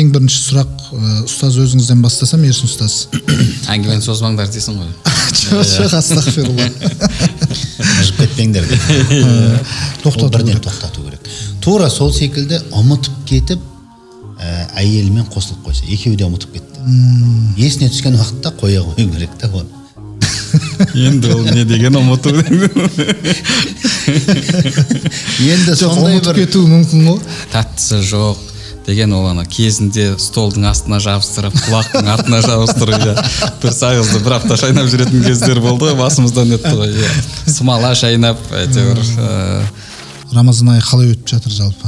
Ең бірінші сұрақ, ұстаз өзіңізден бастасам, Ерсін ұстаз. Әңгімені созбаңдар дейсің ғой. Жоқ, астағфирулла. Жып кетпеңдер деп. Тоқтату керек. Тоқтату керек. Тура сол секілді ұмытып кетіп, әйелімен қосылып қойса, екеуі де ұмытып кетті. Есіне түскен уақытта қоя қою керек та оны. Енді ол не деген ұмыту? Енді сондай ұмытып кетуі мүмкін ғой. Тәттісі жоқ деген ол ана кезінде столдың астына жабыстырып, құлақтың артына жабыстырып, бір сағызды бір апта шайнап жүретін кездер болды ғой, басымыздан өтті ғой. Смала шайнап, әйтеуір. Рамазан айы қалай өтіп жатыр жалпы?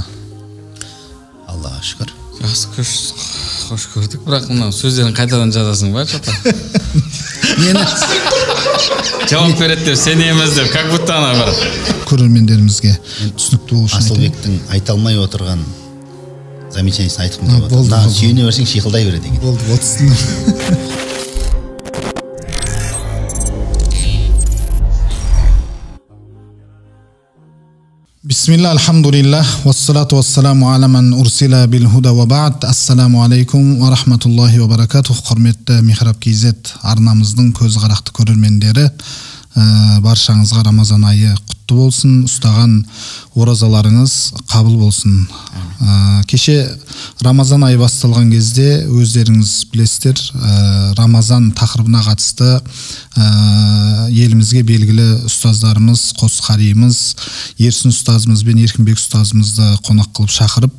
Аллаға шүкір. Жақсы, күш, қош көрдік, бірақ мынау сөздерін қайтадан жазасың ба, что-то? Нені? Жауап береді деп сенеміз деп, как будто ана бір. Көрермендерімізге түсінікті болу үшін. Асылбектің айта алмай отырған замечаниесін айтқым келіп отыр. Мына сүйене берсең шиқылдай береді екен. Болды, болды. Бисмилла, альхамдулиллах, вассалату вассаламу аля ман урсила бил худа ва ба'д. Ассаламу алейкум ва рахматуллахи ва баракатух. Құрметті Михраб KZ арнамыздың көзі қарақты көрермендері, баршаңызға Рамазан айы құтты болсын, ұстаған оразаларыңыз қабыл болсын. Кеше Рамазан айы басталған кезде өздеріңіз білесіздер, Рамазан тақырыбына қатысты елімізге белгілі ұстаздарымыз, қос қариымыз, Ерсін ұстазымыз бен Еркінбек ұстазымызды қонақ қылып шақырып,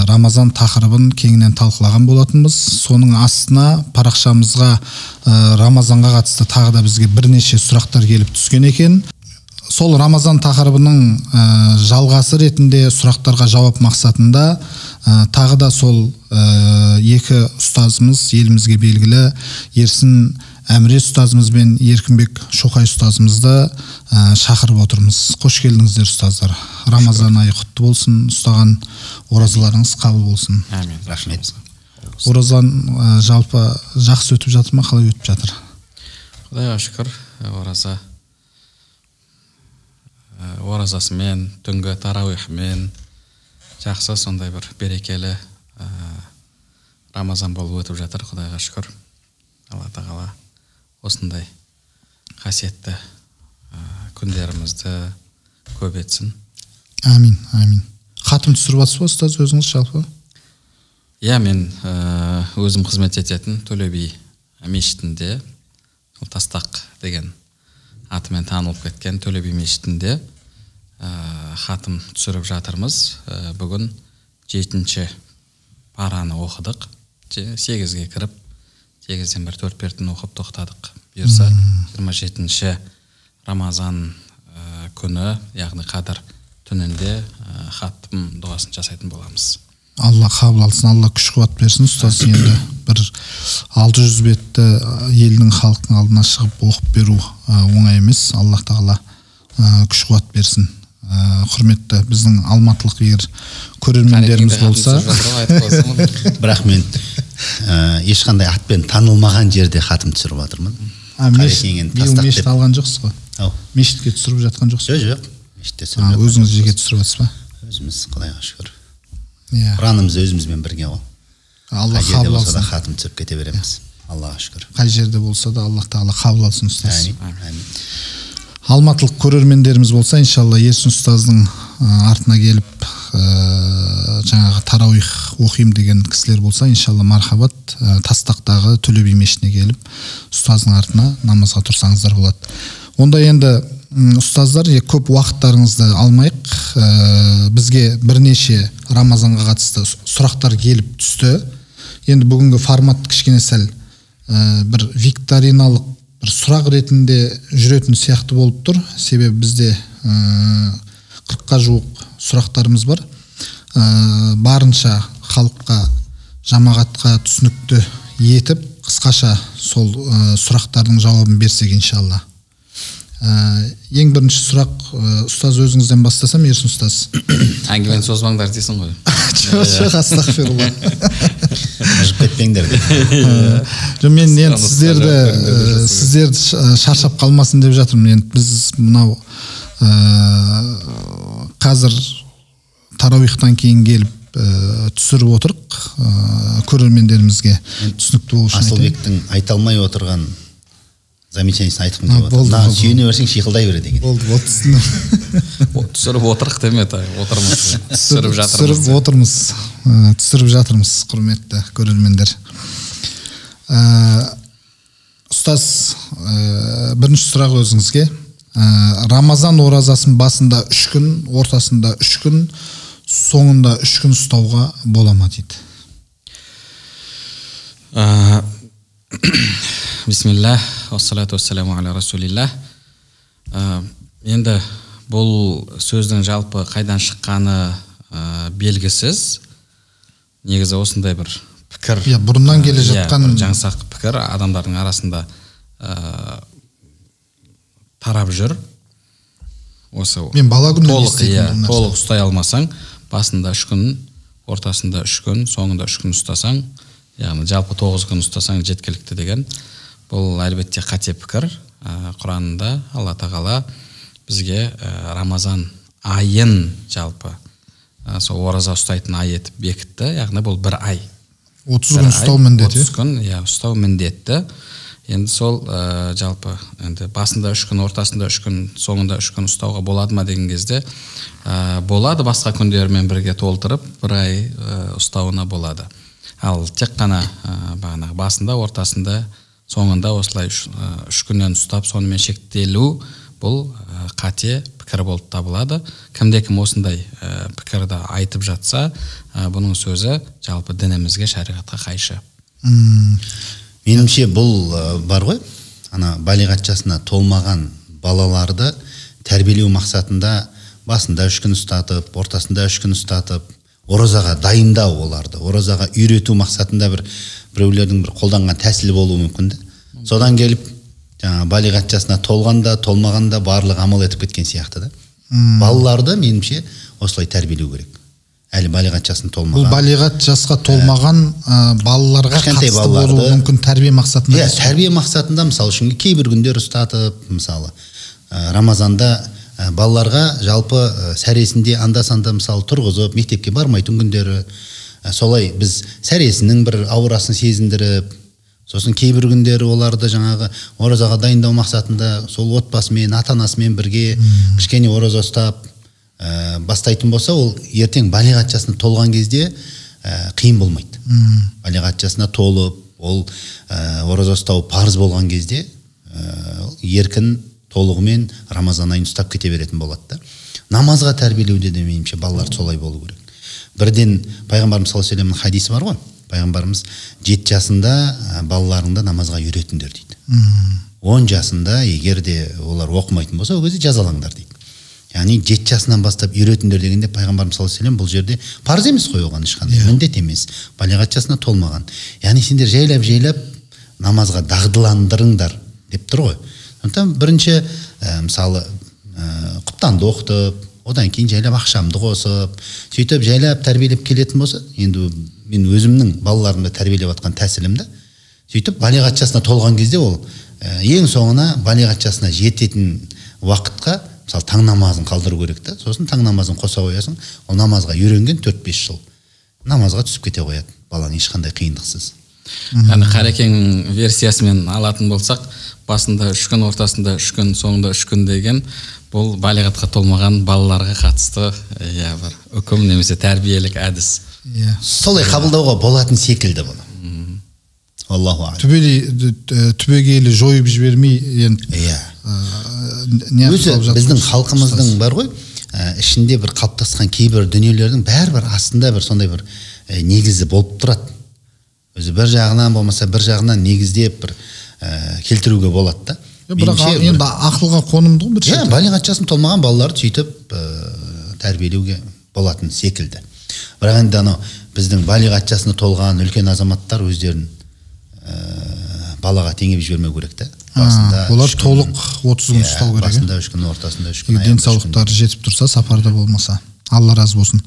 Рамазан тақырыбын кеңінен талқылаған болатынбыз. Соның астына парақшамызға Рамазанға қатысты тағы да бізге бірнеше сұрақтар келіп түскен екен. Сол Рамазан тақырыбының жалғасы ретінде сұрақтарға жауап мақсатында тағы да сол екі ұстазымыз, елімізге белгілі Ерсін Әміре ұстазымыз бен Еркінбек Шоқай ұстазымызды шақырып отырмыз. Қош келдіңіздер, ұстаздар. Рамазан айы құтты болсын, ұстаған оразаларыңыз қабыл болсын. Әмин. Рахмет. Оразан жалпы жақсы өтіп жатыр ма, қалай өтіп жатыр? Құдайға шүкір, ораза оразасымен, түнгі тарауихымен жақсы, сондай бір берекелі Рамазан болып өтіп жатыр, Құдайға шүкір. Алла тағала осындай қасиетті күндерімізді көп етсін. Әмин, әмин. Хатым түсіріп жатсыз ба, ұстаз, өзіңіз жалпы? Иә, мен өзім қызмет ететін Төле би мешітінде, сол Тастақ деген атымен танылып кеткен Төле би мешітінде хатым түсіріп жатырмыз. Бүгін 7-ші параны оқыдық. 8-ге кіріп, 8-ден бір 4 бетін оқып тоқтадық. Бұйырса 27-ші Рамазан күні, яғни Қадір түнінде хатым дұғасын жасайтын боламыз. Алла қабыл алсын, Алла күш қуат берсін, ұстаз. Енді бір 600 бетті елдің, халықтың алдына шығып оқып беру оңай емес. Аллах тағала күш қуат берсін. Құрметті біздің алматылық егер көрермендеріміз болса. Бірақ мен ешқандай атпен танылмаған жерде хатым түсіріп жатырмын. Биыл мешіт алған жоқсыз ғой? Мешітке түсіріп жатқан жоқсыз? Жоқ, мешітте түсіріп жатқан. Өзіңіз жеке түсіріп жатсыз ба? Өзіміз, Құдайға шүкір. Құранымыз өзімізбен бірге ғой. Алла қабыл алсын. Хатым түсіріп кете береміз. Аллаға шүкір. Қай жерде болса да Аллах тағала қабыл алсын, ұстаз. Әмин. Алматылық көрермендеріміз болса, иншалла Ерсін ұстаздың артына келіп, жаңағы тарауих оқимын деген кісілер болса, иншалла мархабат, Тастақтағы Төле би мешітіне келіп, ұстаздың артына намазға тұрсаңыздар болады. Онда енді ұстаздар, көп уақыттарыңызды алмайық, бізге бірнеше Рамазанға қатысты сұрақтар келіп түсті. Енді бүгінгі формат кішкене сәл бір викториналық бір сұрақ ретінде жүретін сияқты болып тұр. Себебі бізде 40-қа жуық сұрақтарымыз бар. Барынша халыққа, жамағатқа түсінікті етіп, қысқаша сол сұрақтардың жауабын берсек иншалла. Ең бірінші сұрақ, ұстаз өзіңізден бастасам, Ерсін ұстаз. Әңгімені созбаңдар дейсің ғой. Жоқ, астағфирулла. Жып кетпеңдер деп. Жоқ, мен енді сіздерді шаршап қалмасын деп жатырмын. Енді біз мынау қазір тарауихтан кейін келіп түсіріп отырық. Көрермендерімізге түсінікті болу үшін. Асылбектің айта алмай отырған замечаниесін айтқым келіп отыр. Мына сүйене берсең шиқылдай береді екен. Болды, болды, түсіндім. Түсіріп отырық деме, отырмыз. Түсіріп жатырмыз. Түсіріп отырмыз. Түсіріп жатырмыз, құрметті көрермендер. Ұстаз, бірінші сұрақ өзіңізге. Рамазан оразасын басында 3 күн, ортасында 3 күн, соңында 3 күн ұстауға бола ма дейді? Бисмиллах, уассалату уассаламу аля расулиллах. Енді бұл сөздің жалпы қайдан шыққаны белгісіз. Негізі осындай бір пікір. Иә, бұрыннан келе жатқан жаңсақ пікір адамдардың арасында тарап жүр. Осы мен бала күнімнен еститінмін. Толық ұстай алмасаң, басында 3 күн, ортасында 3 күн, соңында 3 күн ұстасаң, яғни жалпы 9 күн ұстасаң жеткілікті деген. Бұл әлбетте қате пікір. Құранда Алла Тағала бізге Рамазан айын жалпы сол ораза ұстайтын ай етіп бекітті. Яғни бұл бір ай. 30 күн ұстау міндетті. 30 күн, иә, ұстау міндетті. Енді сол жалпы енді басында 3 күн, ортасында 3 күн, соңында 3 күн ұстауға болады ма деген кезде болады, басқа күндермен бірге толтырып бір ай ұстауына болады. Ал тек қана бағанағы басында, ортасында, соңында осылай 3 күннен ұстап сонымен шектелу бұл қате пікір болып табылады. Кімде-кім осындай пікірді айтып жатса, бұның сөзі жалпы дінімізге, шариғатқа қайшы. Меніңше бұл бар ғой, ана балиғат жасына толмаған балаларды тәрбиелеу мақсатында басында 3 күн ұстатып, ортасында 3 күн ұстатып, оразаға дайындау оларды, оразаға үйрету мақсатында біреулердің бір қолданған тәсілі болуы мүмкін де. Содан келіп жаңа балиғат жасына толғанда, толмағанда барлық амал етіп кеткен сияқты да. Балаларды меніңше осылай тәрбиелеу керек. Әлі балиғат жасына толмаған. Бұл балиғат жасқа толмаған балаларға қатысты болуы мүмкін тәрбие мақсатында. Иә, тәрбие мақсатында, мысалы үшін кейбір күндер ұстатып, мысалы Рамазанда балаларға жалпы сәресінде анда-санда мысалы тұрғызып, мектепке бармайтын күндері, солай біз сәресінің бір аурасын сезіндіріп, сосын кейбір күндері оларды жаңағы оразаға дайындау мақсатында сол отбасымен, ата-анасымен бірге кішкене ораза ұстап бастайтын болса, ол ертең балиғат жасына толған кезде қиын болмайды. Балиғат жасына толып, ол ораза ұстау парыз болған кезде еркін толығымен Рамазан айын ұстап кете беретін болады да. Намазға тәрбиелеуде де меніңше балалар солай болу керек. Бірден пайғамбарымыз саллаллаху алейхи вассаламның хадисі бар ғой. Пайғамбарымыз 7 жасында балаларыңды намазға үйретіңдер дейді. 10 жасында егер де олар оқымайтын болса, ол кезде жазалаңдар дейді. Яғни 7 жасынан бастап үйретіңдер дегенде пайғамбарымыз саллаллаху алейхи вассалам бұл жерде парыз емес қой, оған ешқандай міндет емес, балиғат жасына толмаған. Яғни сендер жайлап-жайлап намазға дағдыландырыңдар деп тұр ғой. Сондықтан бірінші мысалы құптанды оқытып, одан кейін жайлап ақшамды қосып, сөйтіп жайлап тәрбиелеп келетін болса, енді мен өзімнің балаларымды тәрбиелеп жатқан тәсілімді, сөйтіп балиғат жасына толған кезде ол ең соңына балиғат жасына жететін уақытқа мысалы таң намазын қалдыру керек та, сосын таң намазын қоса қоясың, ол намазға үйренген 4-5 жыл намазға түсіп кете қояды баланың ешқандай қиындықсыз. Яғни Қарекең версиясымен алатын болсақ, басында 3 күн, ортасында 3 күн, соңында 3 күн деген бұл балиғатқа толмаған балаларға қатысты иә бір үкім немесе тәрбиелік әдіс. Иә. Солай қабылдауға болатын секілді бұны. Аллаху алем. Түбегейлі жойып жібермей енді. Иә. Өзі біздің халқымыздың бар ғой, ішінде бір қалыптасқан кейбір дүниелердің бәрібір астында бір сондай бір негізі болып тұрады. Өзі бір жағынан болмаса бір жағынан негіздеп бір келтіруге болады да. Бірақ енді ақылға қонымды ғой бір шетте. Иә, балиғат жасын толмаған балаларды сөйтіп тәрбиелеуге болатын секілді. Бірақ енді анау біздің балиғат жасына толған үлкен азаматтар өздерін балаға теңеп жібермеу керек та. Басында олар толық 30 күн ұстау керек. Басында 3 күн, ортасында 3 күн. Денсаулықтары жетіп тұрса, сапарда болмаса. Алла разы болсын.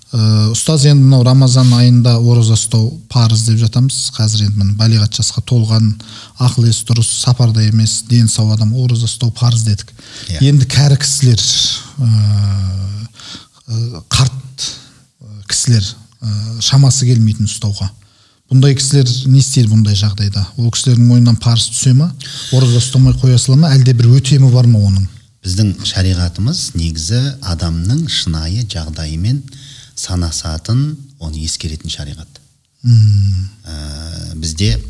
Ұстаз, енді мынау Рамазан айында ораза ұстау парыз деп жатамыз. Қазір енді міне балиғат жасқа толған, ақыл есі дұрыс, сапарда емес, дені сау адам ораза ұстау парыз дедік. Енді кәрі кісілер, қарт кісілер шамасы келмейтін ұстауға. Бұндай кісілер не істейді бұндай жағдайда? Ол кісілердің мойнынан парыз түсе ма? Ораза ұстамай қоя сала ма? Әлде бір өтемі бар ма оның? Біздің шариғатымыз негізі адамның шынайы жағдайымен санасатын, оны ескеретін шариғат. Бізде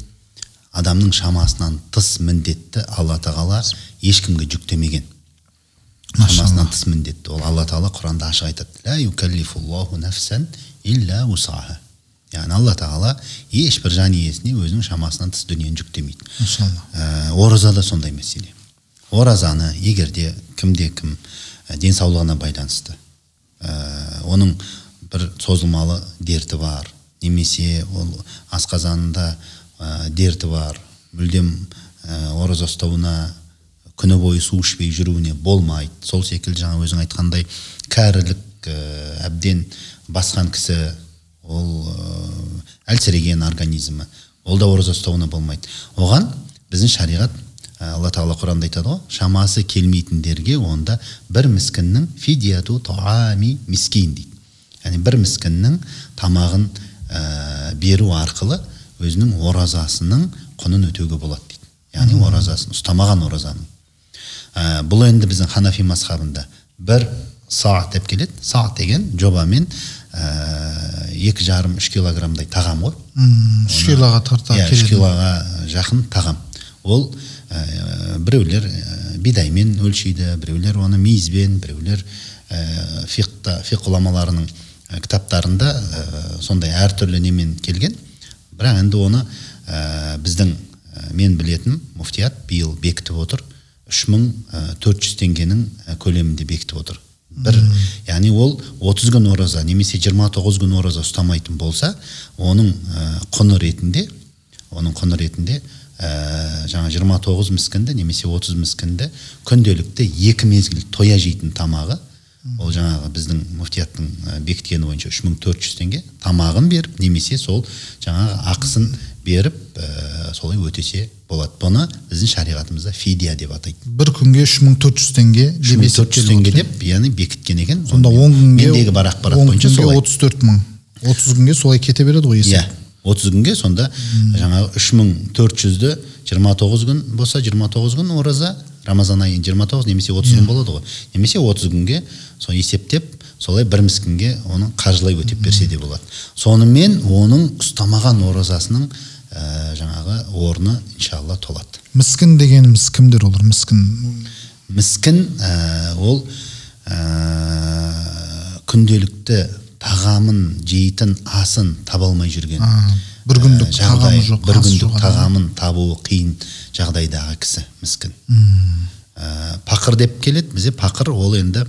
адамның шамасынан тыс міндетті Алла Тағала ешкімге жүктемеген. Шамасынан тыс міндетті. Ол Алла Тағала Құранда ашық айтады. Ла юкаллифуллаху нафсан илля усаха. Яғни Алла Тағала ешбір жан иесіне өзінің шамасынан тыс дүниені жүктемейді. Ораза да сондай мәселе. Оразаны егер де кімде кім денсаулығына байланысты, оның бір созылмалы дерті бар, немесе ол асқазанында дерті бар, мүлдем ораза ұстауына, күні бойы су ішпей жүруіне болмайды. Сол секілді жаңа өзің айтқандай кәрілік әбден басқан кісі, ол әлсіреген организмі, ол да ораза ұстауына болмайды. Оған біздің шариғат, Алла Тағала Құранда айтады ғой, шамасы келмейтіндерге онда бір міскіннің фидияту таами мискин дейді. Яғни бір міскіннің тамағын беру арқылы өзінің оразасының құнын өтеуге болады дейді. Яғни оразасын, ұстамаған оразаның. Бұл енді біздің Ханафи мазхабында бір саат деп келеді. Саат деген жобамен 2,5-3 килограммдай тағам ғой. 3 килоға тарта келеді. 3 килоға жақын тағам. Ол біреулер бидаймен өлшейді, біреулер оны мейізбен, біреулер фиқ ғұламаларының кітаптарында сондай әртүрлі немен келген. Бірақ енді оны біздің мен білетін муфтият биыл бекітіп отыр. 3400 теңгенің көлемінде бекітіп отыр. Бір, яғни ол 30 күн ораза немесе 29 күн ораза ұстамайтын болса, оның құны ретінде, жаңа 29 міскінді немесе 30 міскінді күнделікті 2 мезгіл тоя жейтін тамағы, ол жаңағы біздің муфтияттың бекіткені бойынша 3400 теңге тамағын беріп, немесе сол жаңағы ақысын беріп, солай өтесе болады. Бұны біздің шариғатымызда фидия деп атайды. Бір күнге 3400 теңге деп есептеліп отыр. Деп, яғни бекіткен екен. Сонда 10 күнге, мендегі бар ақпарат бойынша солай. 34 мың. 30 күнге солай кете береді ғой есеп. Иә, 30 күнге сонда жаңағы 3400-ді 29 күн болса, 29 күн ораза, Рамазан айын 29 немесе 30 күн болады ғой. Немесе 30 күнге сол есептеп, солай бір міскінге оның қаржылай өтеп берсе де болады. Сонымен оның ұстамаған оразасының жаңағы орны иншалла толады. Міскін дегеніміз кімдер олар? Міскін. Міскін ол күнделікті тағамын жейтін асын таба алмай жүрген. Бір күндік тағамы жоқ, бір күндік тағамын табуы қиын жағдайдағы кісі міскін. Пақыр деп келеді. Бізде пақыр ол енді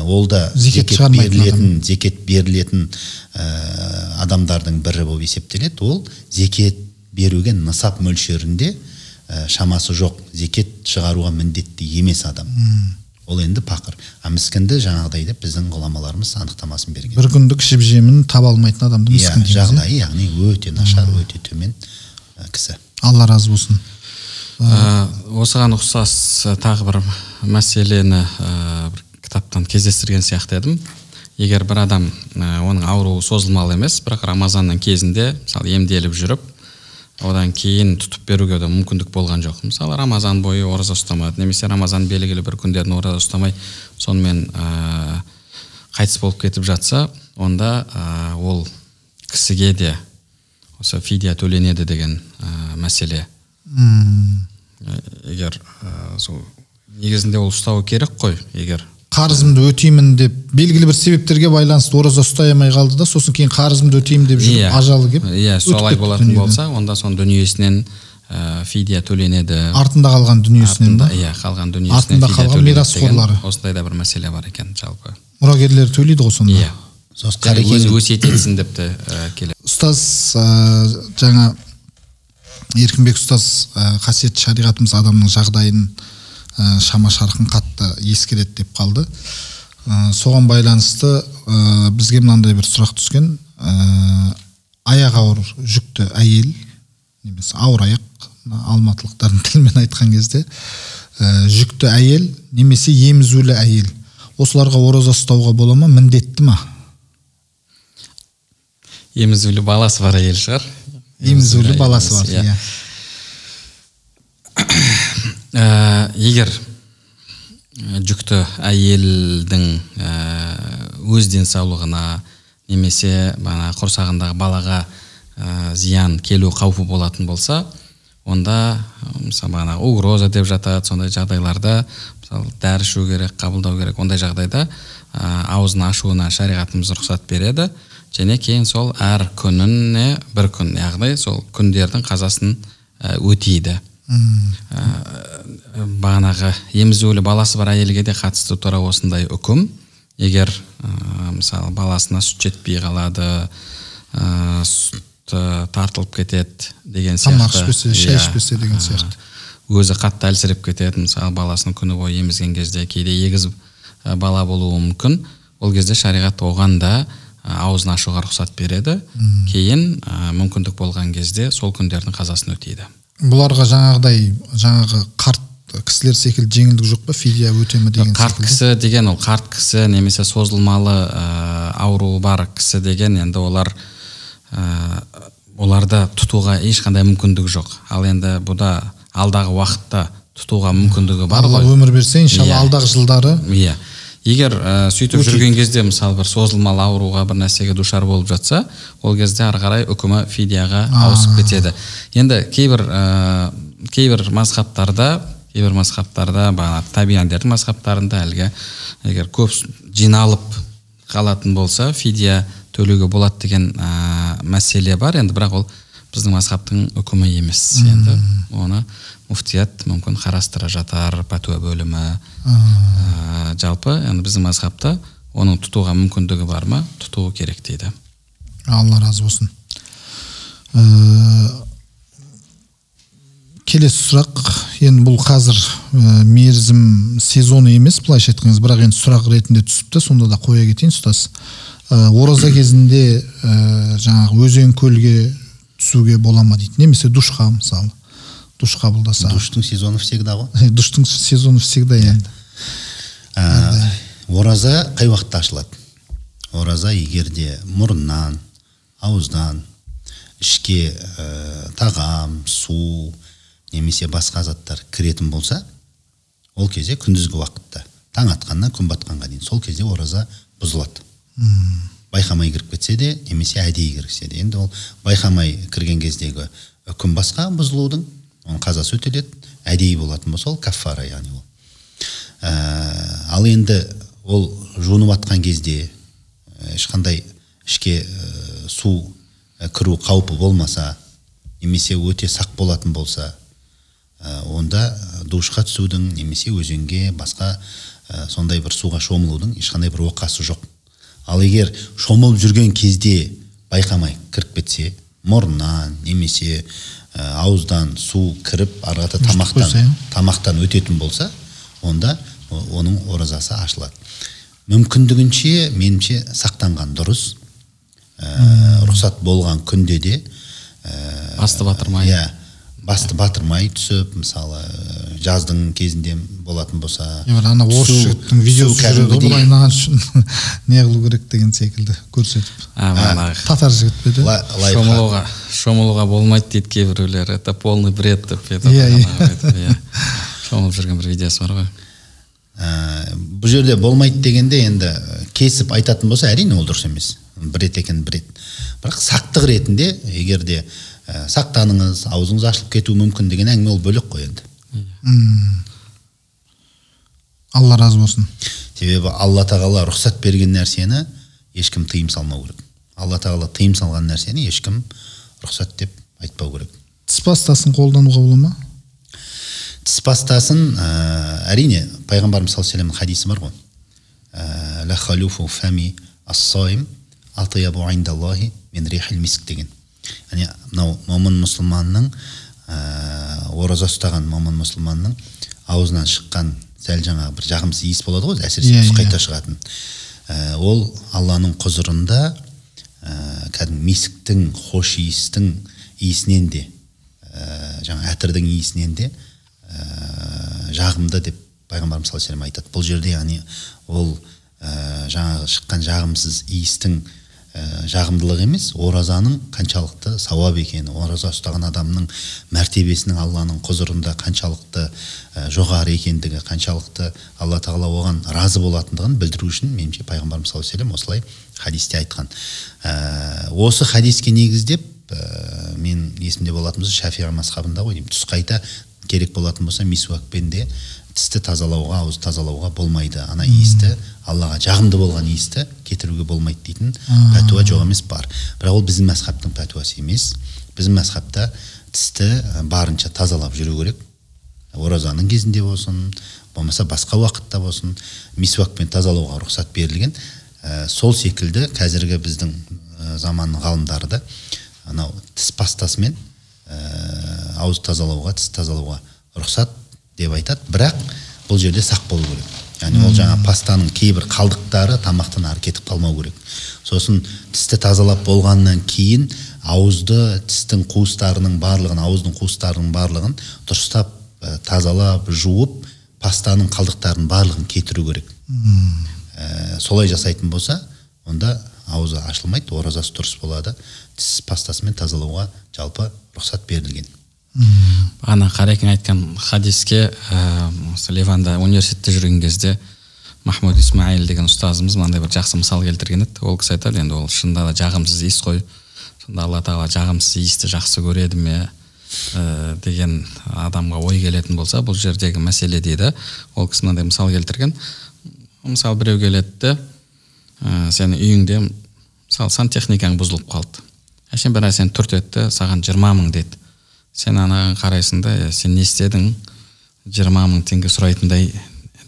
ол да зекет берілетін, зекет берілетін адамдардың бірі болып есептеледі. Ол зекет беруге нысап мөлшерінде шамасы жоқ, зекет шығаруға міндетті емес адам. Ол енді пақыр. А міскінді жаңағыдай деп біздің ғұламаларымыз анықтамасын берген. Бір күндік ішіп жемін таба алмайтын адамды міскін дейміз. Жағдайы, яғни өте нашар, өте төмен кісі. Алла разы болсын. Осыған ұқсас тағы бір мәселені бір кітаптан кездестірген сияқты едім. Егер бір адам, оның ауруы созылмалы емес, бірақ Рамазанның кезінде, мысалы, емделіп жүріп, одан кейін тұтып беруге де мүмкіндік болған жоқ. Мысалы, Рамазан бойы ораза ұстамады, немесе Рамазан белгілі бір күндерін ораза ұстамай, сонымен қайтыс болып кетіп жатса, онда ол кісіге де осы фидия төленеді деген мәселе. Егер сол негізінде ол ұстауы керек қой, егер қарызымды өтеймін деп белгілі бір себептерге байланысты ораза ұстай алмай қалды да, сосын кейін қарызымды өтеймін деп жүріп ажалы келіп, иә, солай болатын болса, онда соның дүниесінен фидия төленеді. Артында қалған дүниесінен ба? Иә, қалған дүниесінен. Артында қалған мирасқорлары. Осындай да бір мәселе бар екен жалпы. Мұрагерлер төлейді ғой сонда. Иә. Өзі өсиет етсін деп те келеді. Ұстаз, жаңа Еркінбек ұстаз, қасиетті шариғатымыз адамның жағдайын, шама шарқын қатты ескереді деп қалды. Соған байланысты бізге мынандай бір сұрақ түскен. Аяқ ауыр жүкті әйел, немесе ауыр аяқ, алматылықтардың тілімен айтқан кезде, жүкті әйел немесе емізулі әйел, осыларға ораза ұстауға бола ма, міндетті ма? Емізулі баласы бар әйел шығар. Емізулі баласы бар, иә. Егер жүкті әйелдің өз денсаулығына немесе құрсағындағы балаға зиян келу қаупі болатын болса, онда мысалы угроза деп жатады, сондай жағдайларда мысалы дәрі ішу керек, қабылдау керек. Ондай жағдайда аузын ашуына шариғатымыз рұқсат береді. Және кейін сол әр күніне бір күн, яғни сол күндердің қазасын өтейді. Бағанағы емізулі баласы бар әйелге де қатысты тура осындай үкім. Егер мысалы баласына сүт жетпей қалады, сүт тартылып кетеді деген сияқты, тамақ ішпесе, шай ішпесе деген сияқты, өзі қатты әлсіреп кетеді, мысалы баласын күні бойы емізген кезде кейде егіз бала болуы мүмкін. Ол кезде шариғат оған да аузын ашуға рұқсат береді. Кейін мүмкіндік болған кезде сол күндердің қазасын өтейді. Бұларға жаңағыдай жаңағы қарт кісілер секілді жеңілдік жоқ па, фидия өтемі деген секілді? Қарт кісі деген ол қарт кісі немесе созылмалы ауруы бар кісі деген енді олар оларда тұтуға ешқандай мүмкіндік жоқ. Ал енді бұда алдағы уақытта тұтуға мүмкіндігі бар ғой. Алла өмір берсе, иншалла алдағы жылдары. Иә. Егер сөйтіп жүрген кезде мысалы бір созылмалы ауруға бір нәрсеге душар болып жатса, ол кезде ары қарай үкімі фидияға ауысып кетеді. Енді кейбір мазхабтарда, бағана табиандердің мазхабтарында әлгі егер көп жиналып қалатын болса, фидия төлеуге болады деген мәселе бар. Енді бірақ ол біздің мазхабтың үкімі емес. Енді оны муфтият мүмкін қарастыра жатар, пәтуа бөлімі. Жалпы енді біздің мазхабта оның тұтуға мүмкіндігі бар ма, тұтуы керек дейді. Алла разы болсын. Келесі сұрақ, енді бұл қазір мерзім сезоны емес, былайша айтқаныңыз, бірақ енді сұрақ ретінде түсіпті, сонда да қоя кетейін ұстаз. Ораза кезінде жаңағы өзен көлге түсуге бола ма дейді, немесе душқа мысалы, душ қабылдаса. Душтың сезоны всегда ғой. Душтың сезоны всегда енді. Ораза қай уақытта ашылады? Ораза егер де мұрыннан, ауыздан ішке тағам, су немесе басқа заттар кіретін болса, ол кезде күндізгі уақытта, таң атқаннан күн батқанға дейін, сол кезде ораза бұзылады. Байқамай кіріп кетсе де, немесе әдейі кірсе де. Енді ол байқамай кірген кездегі үкім басқа бұзылудың, оның қазасы өтеледі. Әдейі болатын болса ол каффара, яғни ол. Ал енді ол жуынып атқан кезде ешқандай ішке су кіру қаупі болмаса, немесе өте сақ болатын болса, онда душқа түсудің немесе өзенге басқа сондай бір суға шомылудың ешқандай бір оқасы жоқ. Ал егер шомылып жүрген кезде байқамай кіріп кетсе, мұрнынан немесе ауыздан су кіріп, арада тамақтан өтетін болса, онда оның оразасы ашылады. Мүмкіндігінше, меніңше, сақтанған дұрыс. Рұқсат болған күнде де басты батырмай. Иә, басты батырмай түсіп, мысалы, жаздың кезінде болатын болса. Ана орыс жігіттің видеосы жүреді ғой, былай мынаған үшін не қылу керек деген секілді көрсетіп. Татар жігіт пе еді? Шомылуға болмайды дейді кейбіреулер, это полный бред деп. Иә. Шомылып жүрген бір видеосы бар ғой. Бұл жерде болмайды дегенде енді кесіп айтатын болса, әрине ол дұрыс емес. Бред екен бред. Бірақ сақтық ретінде, егер де сақтаныңыз, аузыңыз ашылып кетуі мүмкін деген әңгіме ол бөлек қой енді. Алла разы болсын. Себебі Алла тағала рұқсат берген нәрсені ешкім тыйым салмау керек. Алла тағала тыйым салған нәрсені ешкім рұқсат деп айтпау керек. Тіс пастасын қолдануға бола ма? Тіс пастасын, әрине, пайғамбарымыз саллаллаху алейхи вассаламның хадисі бар ғой. Ла халуфу фами ас-саим атьябу индаллахи мин рихил миск деген. Яғни мынау момын мұсылманның, ораза ұстаған момын мұсылманның аузынан шыққан сәл жаңағы бір жағымсыз иіс болады ғой, әсіресе түс қайта шығатын. Ол Алланың құзырында кәдімгі мисктің, хош иістің иісінен де, жаңа әтірдің иісінен де жағымды деп пайғамбарымыз саллаллаху алейхи вассалам айтады. Бұл жерде яғни ол жаңағы шыққан жағымсыз иістің жағымдылық емес, оразаның қаншалықты сауап екені, ораза ұстаған адамның мәртебесінің Алланың құзырында қаншалықты жоғары екендігі, қаншалықты Алла тағала оған разы болатындығын білдіру үшін меніңше пайғамбарымыз саллаллаху алейхи вассалам осылай хадисте айтқан. Осы хадиске негіздеп, мен есімде болатын болса, Шафиғи мазхабында ғой деймін, түс қайта керек болатын болса, мисуакпен де тісті тазалауға, ауызды тазалауға болмайды. Ана иісті, Аллаға жағымды болған иісті кетіруге болмайды дейтін пәтуа жоқ емес бар. Бірақ ол біздің мазхабтың пәтуасы емес. Біздің мазхабта тісті барынша тазалап жүру керек. Оразаның кезінде болсын, болмаса басқа уақытта болсын, мисуакпен тазалауға рұқсат берілген. Сол секілді қазіргі біздің заманның ғалымдары да анау тіс пастасымен ауыз тазалауға, тіс тазалауға рұқсат деп айтады. Бірақ бұл жерде сақ болу керек. Яғни ол жаңа пастаның кейбір қалдықтары тамақтан ары кетіп қалмау керек. Сосын тісті тазалап болғаннан кейін ауызды, тістің қуыстарының барлығын, ауыздың қуыстарының барлығын дұрыстап тазалап, жуып, пастаның қалдықтарының барлығын кетіру керек. Солай жасайтын болса, онда аузы ашылмайды, оразасы дұрыс болады. Тіс пастасымен тазалауға жалпы рұқсат берілген. Ана Қарекең айтқан хадиске, осы Ливанда университетте жүрген кезде Махмуд Исмаил деген ұстазымыз мынандай бір жақсы мысал келтірген еді. Ол кісі айтады, енді ол шынында да жағымсыз иіс қой. Сонда Алла тағала жағымсыз иісті жақсы көреді ме деген адамға ой келетін болса, бұл жердегі мәселе дейді. Ол кісі мынандай мысал келтірген. Мысалы, біреу келеді де, сенің үйіңде мысалы сантехникаң бұзылып қалды. Әшейін бір нәрсені түртеді, саған 20 мың деді. Сен анаған қарайсың да, сен не істедің, 20 мың теңге сұрайтындай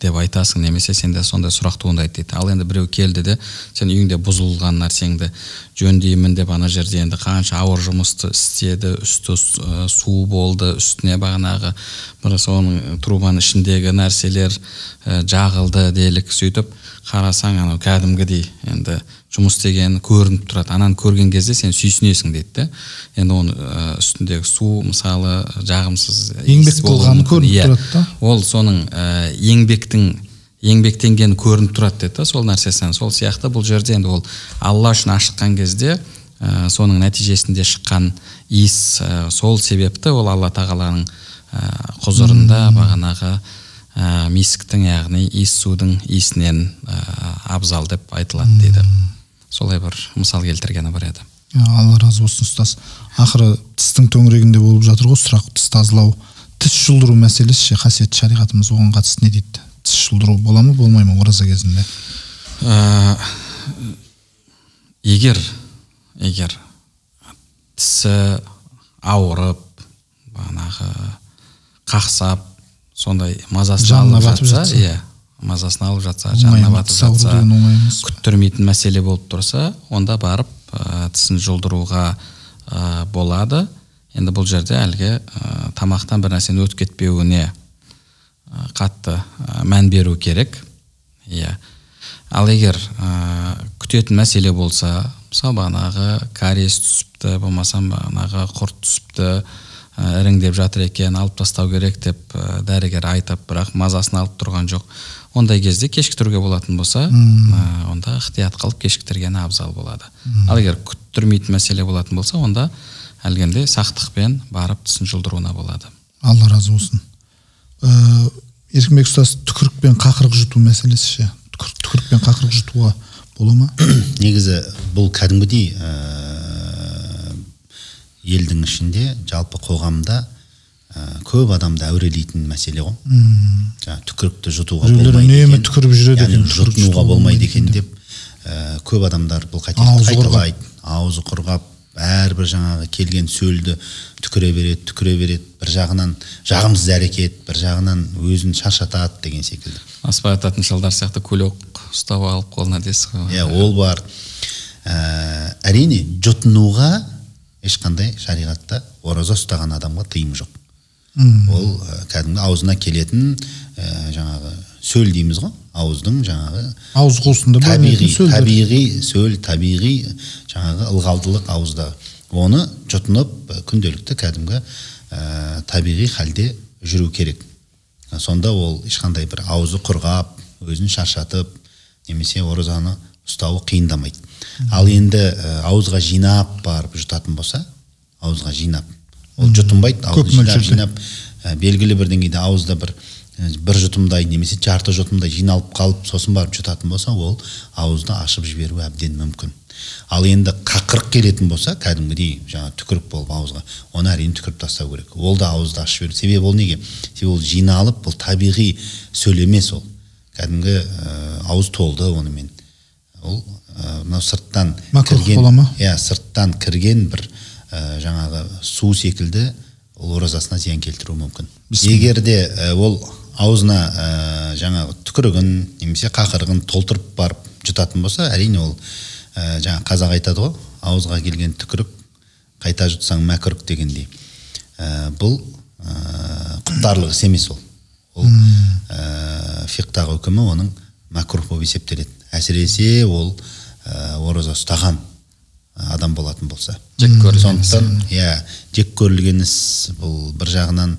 деп айтасың, немесе сенде сондай сұрақ туындайды дейді. Ал енді біреу келді де, сен үйіңде бұзылған нәрсеңді жөндеймін деп ана жерде енді қанша ауыр жұмысты істеді, үсті су болды, үстіне бағанағы бір соның трубаның ішіндегі нәрселер жағылды делік, сөйтіп қарасаң анау кәдімгідей енді жұмыс істегені көрініп тұрады. Ананы көрген кезде сен сүйсінесің дейді де. Енді оның үстіндегі су мысалы жағымсыз еңбек қылғаны көрініп тұрады да. Ол соның еңбектенгені көрініп тұрады дейді да, сол нәрсесін. Сол сияқты бұл жерде енді ол Алла үшін ашыққан кезде соның нәтижесінде шыққан иіс, сол себепті ол Алла тағаланың құзырында бағанағы мисктің, яғни иіс судың иісінен абзал деп айтылады дейді. Солай бір мысал келтіргені бар еді. Алла разы болсын, ұстаз. Ақыры тістің төңірегінде болып жатыр ғой сұрақ, тіс тазалау, тіс жұлдыру мәселесі ше, қасиетті шариғатымыз оған қатысты не дейді? Тіс жұлдыру бола ма, болмай ма ораза кезінде? Егер тісі ауырып, бағанағы қақсап, сондай мазасын алып жатса, иә, мазасын алып жатса, жанына батып жатса, күттірмейтін мәселе болып тұрса, онда барып тісін жұлдыруға болады. Енді бұл жерде әлгі тамақтан бір нәрсені өтіп кетпеуіне қатты мән беру керек. Иә. Ал егер күтетін мәселе болса, мысалы бағанағы кариес түсіпті, болмаса бағанағы құрт түсіпті, іріңдеп жатыр екен, алып тастау керек деп дәрігер айтып, бірақ мазасын алып тұрған жоқ. Ондай кезде кешіктіруге болатын болса, онда ықтият қылып кешіктіргені абзал болады. Ал егер күттірмейтін мәселе болатын болса, онда әлгінде сақтықпен барып тісін жұлдыруына болады. Алла разы болсын. Еркінбек ұстаз, түкірік пен қақырық жұту мәселесі ше? Түкірік пен қақырық жұтуға бола ма? Негізі бұл кәдімгідей елдің ішінде, жалпы қоғамда көп адамды әурелейтін мәселе ғой. Жаңа түкірікті жұтуға болмайды екен, түкіріп жүреді екен, жұтынуға болмайды екен деп көп адамдар бұл қателікті қайталайды. Аузы құрғап, әрбір жаңағы келген сөлді түкіре береді, түкіре береді. Бір жағынан жағымсыз әрекет, бір жағынан өзін шаршатады деген секілді. Аспай ататын шалдар сияқты көлік ұстап алып қолына дейсіз ғой. Иә, ол бар. Әрине, жұтынуға ешқандай шариғатта ораза ұстаған адамға тыйым жоқ. Ол кәдімгі аузына келетін жаңағы сөл дейміз ғой, ауыздың жаңағы ауыз қуысында табиғи сөл, табиғи жаңағы ылғалдылық ауызда. Оны жұтынып күнделікті кәдімгі табиғи халде жүру керек. Сонда ол ешқандай бір аузы құрғап, өзін шаршатып, немесе оразаны ұстауы қиындамайды. Ал енді ауызға жинап барып жұтатын болса, ауызға жинап, ол жұтынбайды, ауызға жинап, белгілі бір деңгейде ауызда бір жұтымдай немесе жарты жұтымдай жиналып қалып, сосын барып жұтатын болса, ол ауызды ашып жіберу әбден мүмкін. Ал енді қақырық келетін болса, кәдімгідей жаңа түкірік болып ауызға, оны әрине түкіріп тастау керек. Ол да ауызды ашып жіберу. Себебі ол неге? Себебі ол жиналып, бұл табиғи сөл емес ол. Кәдімгі ауыз толды онымен. Ол мынау сырттан кірген, иә, сырттан кірген бір жаңағы су секілді, ол оразасына зиян келтіруі мүмкін. Егер де ол аузына жаңағы түкірігін немесе қақырығын толтырып барып жұтатын болса, әрине ол жаңа қазақ айтады ғой, ауызға келген түкірік қайта жұтсаң мәкүрік дегендей. Бұл құптарлық іс емес ол. Ол фиқтағы үкімі оның мәкрух болып есептеледі. Әсіресе ол ораза ұстаған адам болатын болса. Сондықтан, иә, жек көрілген іс бұл бір жағынан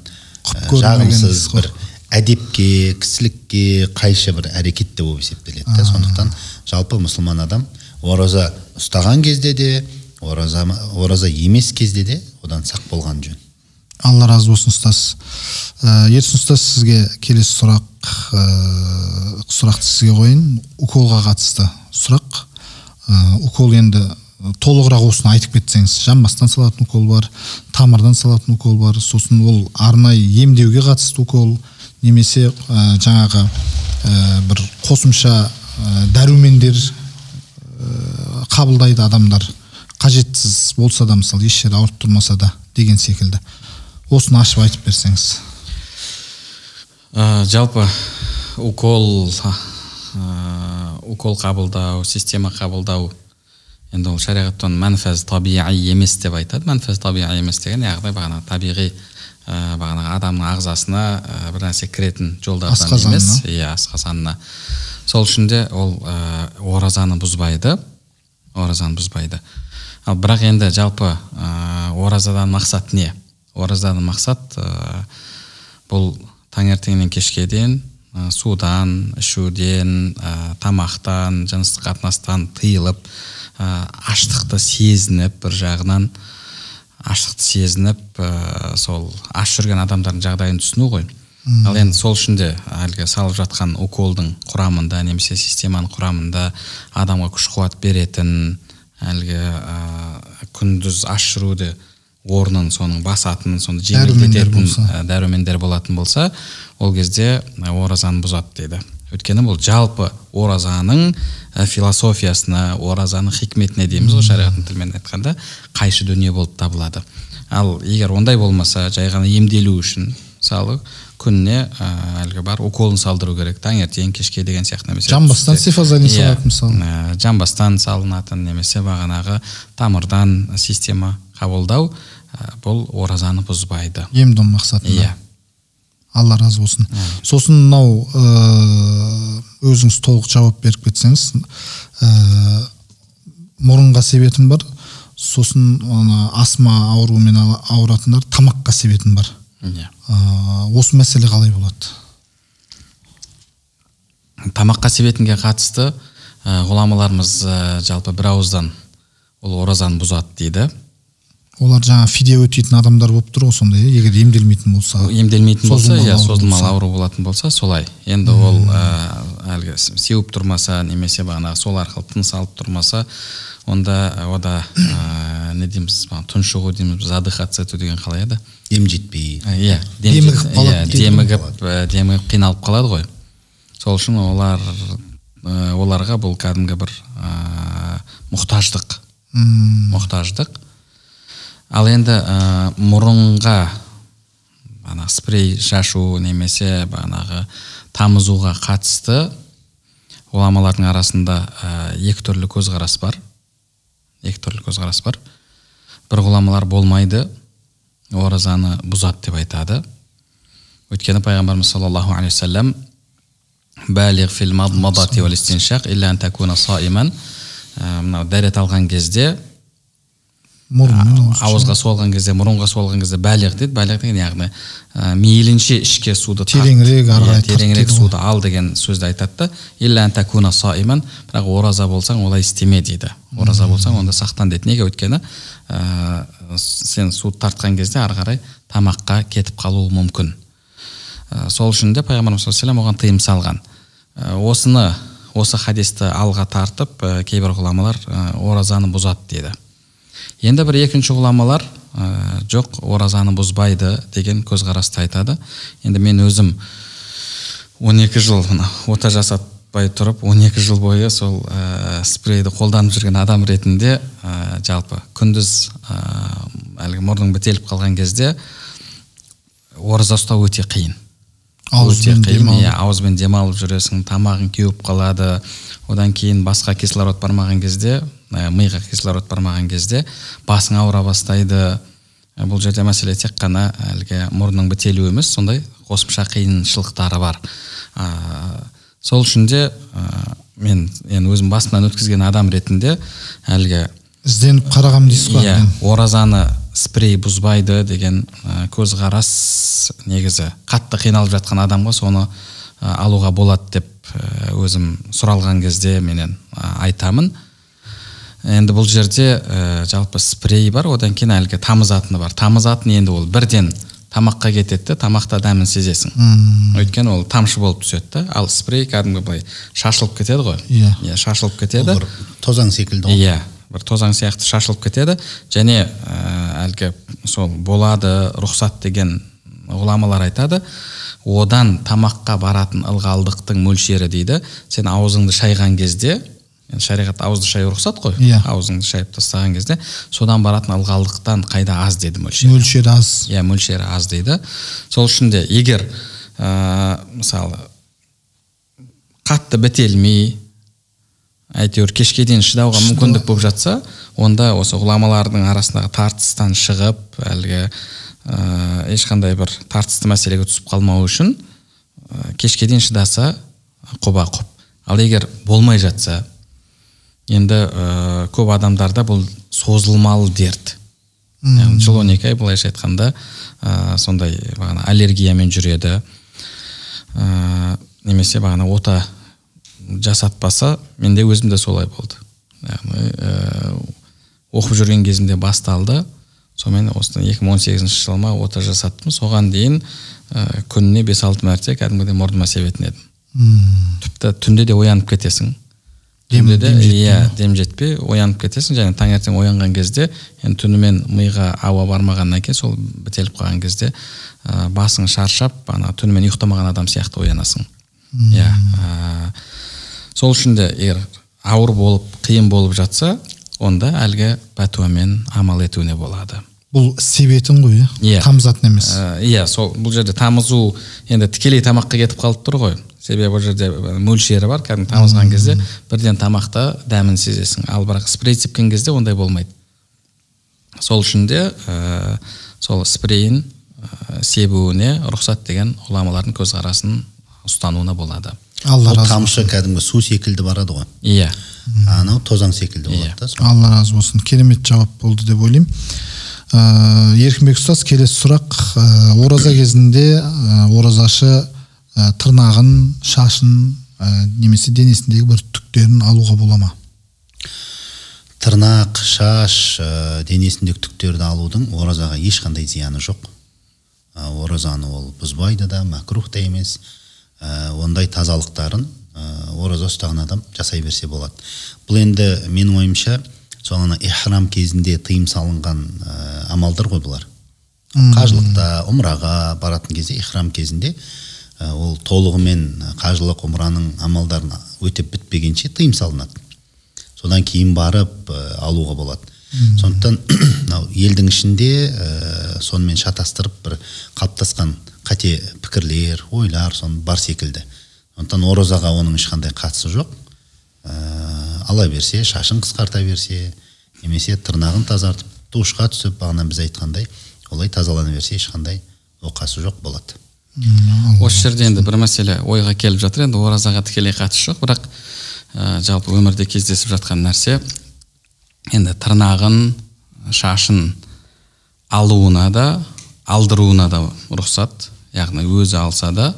жағымсыз бір әдепке, кісілікке қайшы бір әрекет те болып есептеледі. Сондықтан жалпы мұсылман адам ораза ұстаған кезде де, ораза емес кезде де одан сақ болған жөн. Алла разы болсын, ұстаз. Ерсін ұстаз, сізге келесі сұрақты сізге қояйын. Уколға қатысты сұрақ. Укол енді толығырақ осыны айтып кетсеңіз. Жамбастан салатын укол бар, тамырдан салатын укол бар, сосын ол арнайы емдеуге қатысты укол, немесе жаңағы бір қосымша дәрумендер қабылдайды адамдар, қажетсіз болса да, мысалы еш жері ауырып тұрмаса да деген секілді. Осыны ашып айтып берсеңіз. Жалпы укол қабылдау, система қабылдау, енді ол шариғаттан мәнфәз табиғи емес деп айтады. Мәнфәз табиғи емес деген, яғни бағана табиғи бағана адамның ағзасына бір нәрсе кіретін жолдардан емес, иә, асқазанына. Сол үшін де ол оразаны бұзбайды, оразаны бұзбайды. Ал бірақ енді жалпы оразадан мақсат не? Оразадан мақсат бұл таңертеңнен кешке дейін судан, ішуден, тамақтан, жыныстық қатынастан тыйылып, аштықты сезініп, бір жағынан аштықты сезініп, сол аш жүрген адамдардың жағдайын түсіну ғой. Ал енді сол үшін де әлгі салып жатқан уколдың құрамында немесе системаның құрамында адамға күш қуат беретін, әлгі күндіз аш жүруді орнын соның басатын, соны жеңілдететін дәрумендер болатын болса, ол кезде оразаны бұзады дейді. Өйткені бұл жалпы оразаның философиясына, оразаның хикметіне дейміз ғой, шариғаттың тілімен айтқанда, қайшы дүние болып табылады. Ал егер ондай болмаса, жай ғана емделу үшін, мысалы, күніне әлгі бар уколын салдыру керек, таңертең, кешке деген сияқты немесе жамбастан цифазолин салады мысалы. Жамбастан салынатын немесе бағанағы тамырдан система қабылдау, бұл оразаны бұзбайды. Ем-дом мақсатында. Иә. Алла разы болсын. Сосын мынау өзіңіз толық жауап беріп кетсеңіз, мұрынға себетін бар, сосын астма ауруымен ауыратындар тамаққа себетін бар. Осы мәселе қалай болады? Тамаққа себетінге қатысты ғұламаларымыз жалпы бір ауыздан ол оразаны бұзады дейді. Олар жаңа фидия өтейтін адамдар болып тұр ғой сондай, егер емделмейтін болса. Емделмейтін болса, иә, созылмалы ауру болатын болса, солай. Енді ол әлгі сеуіп тұрмаса, немесе бағанағы сол арқылы тыныс алып тұрмаса, онда ода не дейміз, тұншығу дейміз, задыхаться ету деген қалай еді? Дем жетпей. Иә, демігіп қиналып қалады ғой. Сол үшін оларға бұл кәдімгі бір мұқтаждық. Мұқтаждық. Ал енді мұрынға ана спрей шашу немесе бағанағы тамызуға қатысты ғұламалардың арасында екі түрлі көзқарас бар. Екі түрлі көзқарас бар. Бір ғұламалар болмайды, оразаны бұзады деп айтады. Өйткені пайғамбарымыз саллаллаху алейхи уассалам балиғ фил мадмадати вал истиншақ илля ан такуна саиман, мынау дәрет алған кезде Ауызға су алған кезде, мұрынға су алған кезде бәлиғ дейді. Бәлиғ деген яғни мейлінше ішке суды тереңірек, ары қарай тереңірек суды ал деген сөзді айтады да. Илля ан такуна саиман, бірақ ораза болсаң олай істеме дейді. Ораза болсаң онда сақтан дейді. Неге? Өйткені сен суды тартқан кезде ары қарай тамаққа кетіп қалуы мүмкін. Сол үшін де пайғамбарымыз саллаллаху алейхи вассалам оған тыйым салған. Осы хадисті алға тартып, кейбір ғұламалар оразаны бұзады дейді. Енді бір екінші ғұламалар жоқ, оразаны бұзбайды деген көзқарасты айтады. Енді мен өзім 12 жыл ота жасатпай тұрып, 12 жыл бойы сол спрейді қолданып жүрген адам ретінде, жалпы күндіз әлгі мұрның бітеліп қалған кезде ораза ұстау өте қиын. Ауызбен демалып. Ауызбен демалып жүресің, тамағың кеуіп қалады. Одан кейін басқа кислород бармаған кезде, миға кислород бармаған кезде басың ауыра бастайды. Бұл жерде мәселе тек қана әлгі мұрынның бітелуі емес, сондай қосымша қиыншылықтары бар. Сол үшін де мен енді өзім басымнан өткізген адам ретінде әлгі ізденіп қарағам дейсіз ғой. Иә, оразаны спрей бұзбайды деген көзқарас негізі қатты қиналып жатқан адамға соны алуға болады деп өзім сұралған кезде менен айтамын. Енді бұл жерде жалпы спрей бар, одан кейін әлгі тамызатыны бар. Тамызатын енді ол бірден тамаққа кетеді, тамақта дәмін сезесің. Өйткені ол тамшы болып түседі да. Ал спрей кәдімгі былай шашылып кетеді ғой. Иә, шашылып кетеді. Бір тозаң секілді ғой. Иә, бір тозаң сияқты шашылып кетеді. Және әлгі сол болады, рұқсат деген ғұламалар айтады. Одан тамаққа баратын ылғалдықтың мөлшері дейді. Сен аузыңды шайған кезде, шариғат ауызды шаю рұқсат қой, аузыңды шайып тастаған кезде содан баратын ылғалдықтан қайда аз деді мөлшері. Мөлшері аз. Иә, мөлшері аз дейді. Сол үшін де егер мысалы қатты бітелмей, әйтеуір кешке дейін шыдауға мүмкіндік болып жатса, онда осы ғұламалардың арасындағы тартыстан шығып, әлгі ешқандай бір тартысты мәселеге түсіп қалмау үшін кешке дейін шыдаса құба-құп. Ал егер болмай жатса, енді көп адамдарда бұл созылмалы дерт. Яғни жыл 12 ай былайша айтқанда сондай бағана аллергиямен жүреді. Немесе бағана ота жасатпаса, менде өзімде солай болды. Яғни оқып жүрген кезімде басталды. Сонымен осыдан 2018 жылыма ота жасаттым. Соған дейін күніне 5-6 мәрте кәдімгідей мұрныма себетін едім. Тіпті түнде де оянып кетесің. Түнде де, иә, дем жетпей оянып кетесің. Және таңертең оянған кезде, енді түнімен миға ауа бармағаннан кейін сол бітеліп қалған кезде басың шаршап, ана түнімен ұйықтамаған адам сияқты оянасың. Иә. Сол үшін де егер ауыр болып, қиын болып жатса, онда әлгі пәтуамен амал етуіне болады. Бұл себетін ғой, иә? Тамызатын емес. Иә, сол бұл жерде тамызу енді тікелей тамаққа кетіп қалып тұр ғой. Себебі бұл жерде мөлшері бар, кәдімгі тамызған кезде бірден тамақта дәмін сезесің. Ал бірақ спрей сепкен кезде ондай болмайды. Сол үшін де сол спрейін себуіне рұқсат деген ғұламалардың көзқарасын ұстануына болады. Алла разы. Тамшы кәдімгі су секілді барады ғой. Иә. Анау тозаң секілді болады да. Алла разы болсын. Керемет жауап болды деп ойлаймын. Еркінбек ұстаз, келесі сұрақ. Ораза кезінде оразашы тырнағын, шашын немесе денесіндегі бір түктерін алуға бола ма? Тырнақ, шаш, денесіндегі түктерді алудың оразаға ешқандай зияны жоқ. Оразаны ол бұзбайды да, мәкрух та емес. Ондай тазалықтарын ораза ұстаған адам жасай берсе болады. Бұл енді менің ойымша сол ана ихрам кезінде тыйым салынған амалдар ғой бұлар. Қажылықта, умраға баратын кезде, ихрам кезінде ол толығымен қажылық, умраның амалдарын өтеп бітпегенше тыйым салынады. Содан кейін барып алуға болады. Сондықтан мынау елдің ішінде сонымен шатастырып бір қалыптасқан қате пікірлер, ойлар сон бар секілді. Сондықтан оразаға оның ешқандай қатысы жоқ. Ала берсе, шашын қысқарта берсе, немесе тырнағын тазартып, душқа түсіп, бағана біз айтқандай, олай тазалана берсе ешқандай оқасы жоқ болады. Осы жерде енді бір мәселе ойға келіп жатыр. Енді оразаға тікелей қатысы жоқ, бірақ жалпы өмірде кездесіп жатқан нәрсе. Енді тырнағын, шашын алуына да, алдыруына да рұқсат, яғни өзі алса да,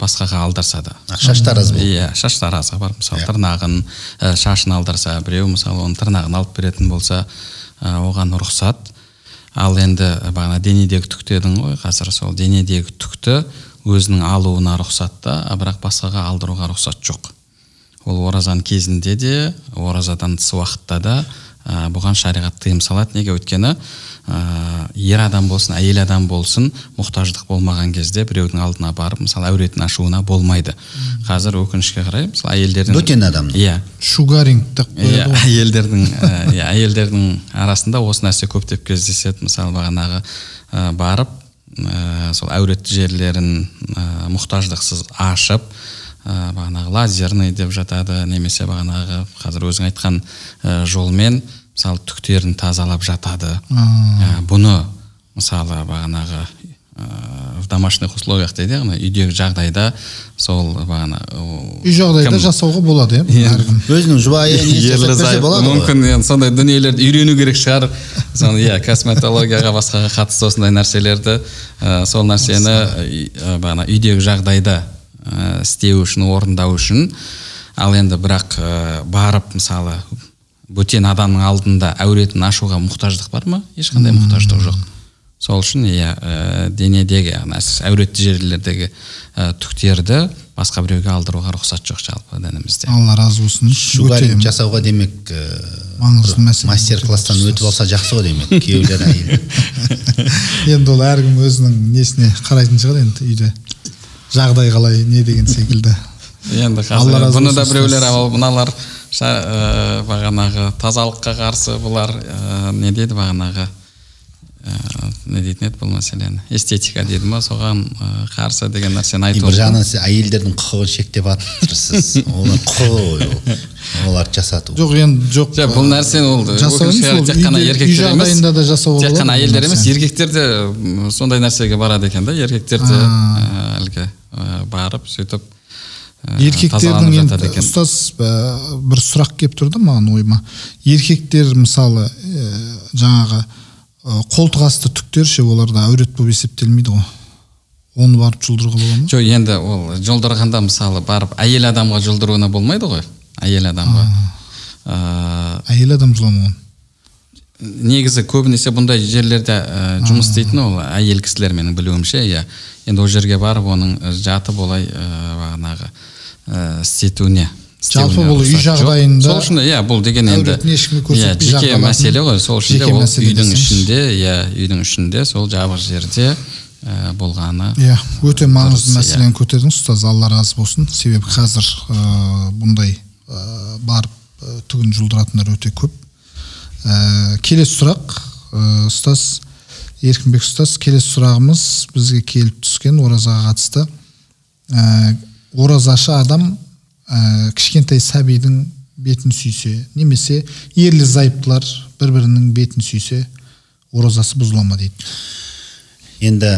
басқаға алдырса да. Шаштараз бұл. Иә, шаштаразға барып, мысалы, тырнағын, шашын алдырса, біреу мысалы оның тырнағын алып беретін болса, оған рұқсат. Ал енді бағана денедегі түк дедің ғой, қазір сол денедегі түкті өзінің алуына рұқсат та, бірақ басқаға алдыруға рұқсат жоқ. Ол оразаның кезінде де, оразадан тыс уақытта да бұған шариғат тыйым салады. Неге? Өйткені ер адам болсын, әйел адам болсын, мұқтаждық болмаған кезде біреудің алдына барып, мысалы, әуретін ашуына болмайды. Қазір өкінішке қарай, мысалы, әйелдердің бөтен адамның, иә, шугаринг деп қояды ғой. Әйелдердің, иә, әйелдердің арасында осы нәрсе көптеп кездеседі. Мысалы, бағанағы барып, сол әуретті жерлерін мұқтаждықсыз ашып, бағанағы лазерный деп жатады, немесе бағанағы қазір өзің айтқан жолмен, мысалы, түктерін тазалап жатады. Бұны, мысалы, бағанағы в домашних условиях дейді, яғни үйдегі жағдайда сол бағана үй жағдайда жасауға болады, иә, әркім өзінің жұбайы несі жасап берсе болады ғой. Мүмкін енді сондай дүниелерді үйрену керек шығар. Соны, иә, косметологияға, басқаға қатысты осындай нәрселерді, сол нәрсені бағана үйдегі жағдайда істеу үшін, орындау үшін. Ал енді бірақ барып, мысалы, бөтен адамның алдында әуретін ашуға мұқтаждық бар ма? Ешқандай мұқтаждық жоқ. Сол үшін, иә, денедегі, яғни әуретті жерлердегі түктерді басқа біреуге алдыруға рұқсат жоқ жалпы дінімізде. Алла разы болсын. Шугаринг жасауға демек маңызды мәселе. Мастер-класстан өтіп алса жақсы ғой демек, күйеулер, әйел. Енді ол әркім өзінің несіне қарайтын шығар енді, үйде жағдай қалай, не деген секілді. Енді қазір бұны да біреулер, ал мыналар бағанағы тазалыққа қарсы, бұлар не дейді бағанағы, не дейтін еді бұл мәселені, эстетика дейді ма, соған қарсы деген нәрсені айтып. Бір жағынан сіз әйелдердің құқығын шектеп жатырсыз. Олар құқығы ғой ол, оларды жасату. Жоқ, енді жоқ. Бұл нәрсені ол тек қана еркектер емес, тек қана әйелдер емес, еркектер де сондай нәрсеге барады екен да, еркектер де әлгі барып сөйтіп еркектердің енді, ұстаз, бір сұрақ келіп тұрды маған ойыма. Еркектер, мысалы, жаңағы қолтық асты түктер ше, оларда әурет болып есептелмейді ғой. Оны барып жұлдыруға бола ма? Жоқ, енді ол жұлдырғанда, мысалы, барып әйел адамға жұлдыруына болмайды ғой. Әйел адамға. Әйел адам жұла ма оны? Негізі көбінесе бұндай жерлерде жұмыс істейтін ол әйел кісілер, менің білуімше, иә. Енді ол жерге барып оның жатып олай бағанағы істетуіне. Жалпы бұл үй жағдайында. Сол үшін, иә, бұл деген енді жеке мәселе ғой. Сол үшін де ол үйдің ішінде, иә, үйдің ішінде сол жабық жерде болғаны. Иә, өте маңызды мәселені көтердіңіз, ұстаз, Алла разы болсын. Себебі қазір бұндай барып түгін жұлдыратындар өте көп. Келесі сұрақ, ұстаз Еркінбек ұстаз, келесі сұрағымыз бізге келіп түскен оразаға қатысты. Оразашы адам кішкентай сәбидің бетін сүйсе, немесе ерлі зайыптылар бір-бірінің бетін сүйсе, оразасы бұзыла ма дейді. Енді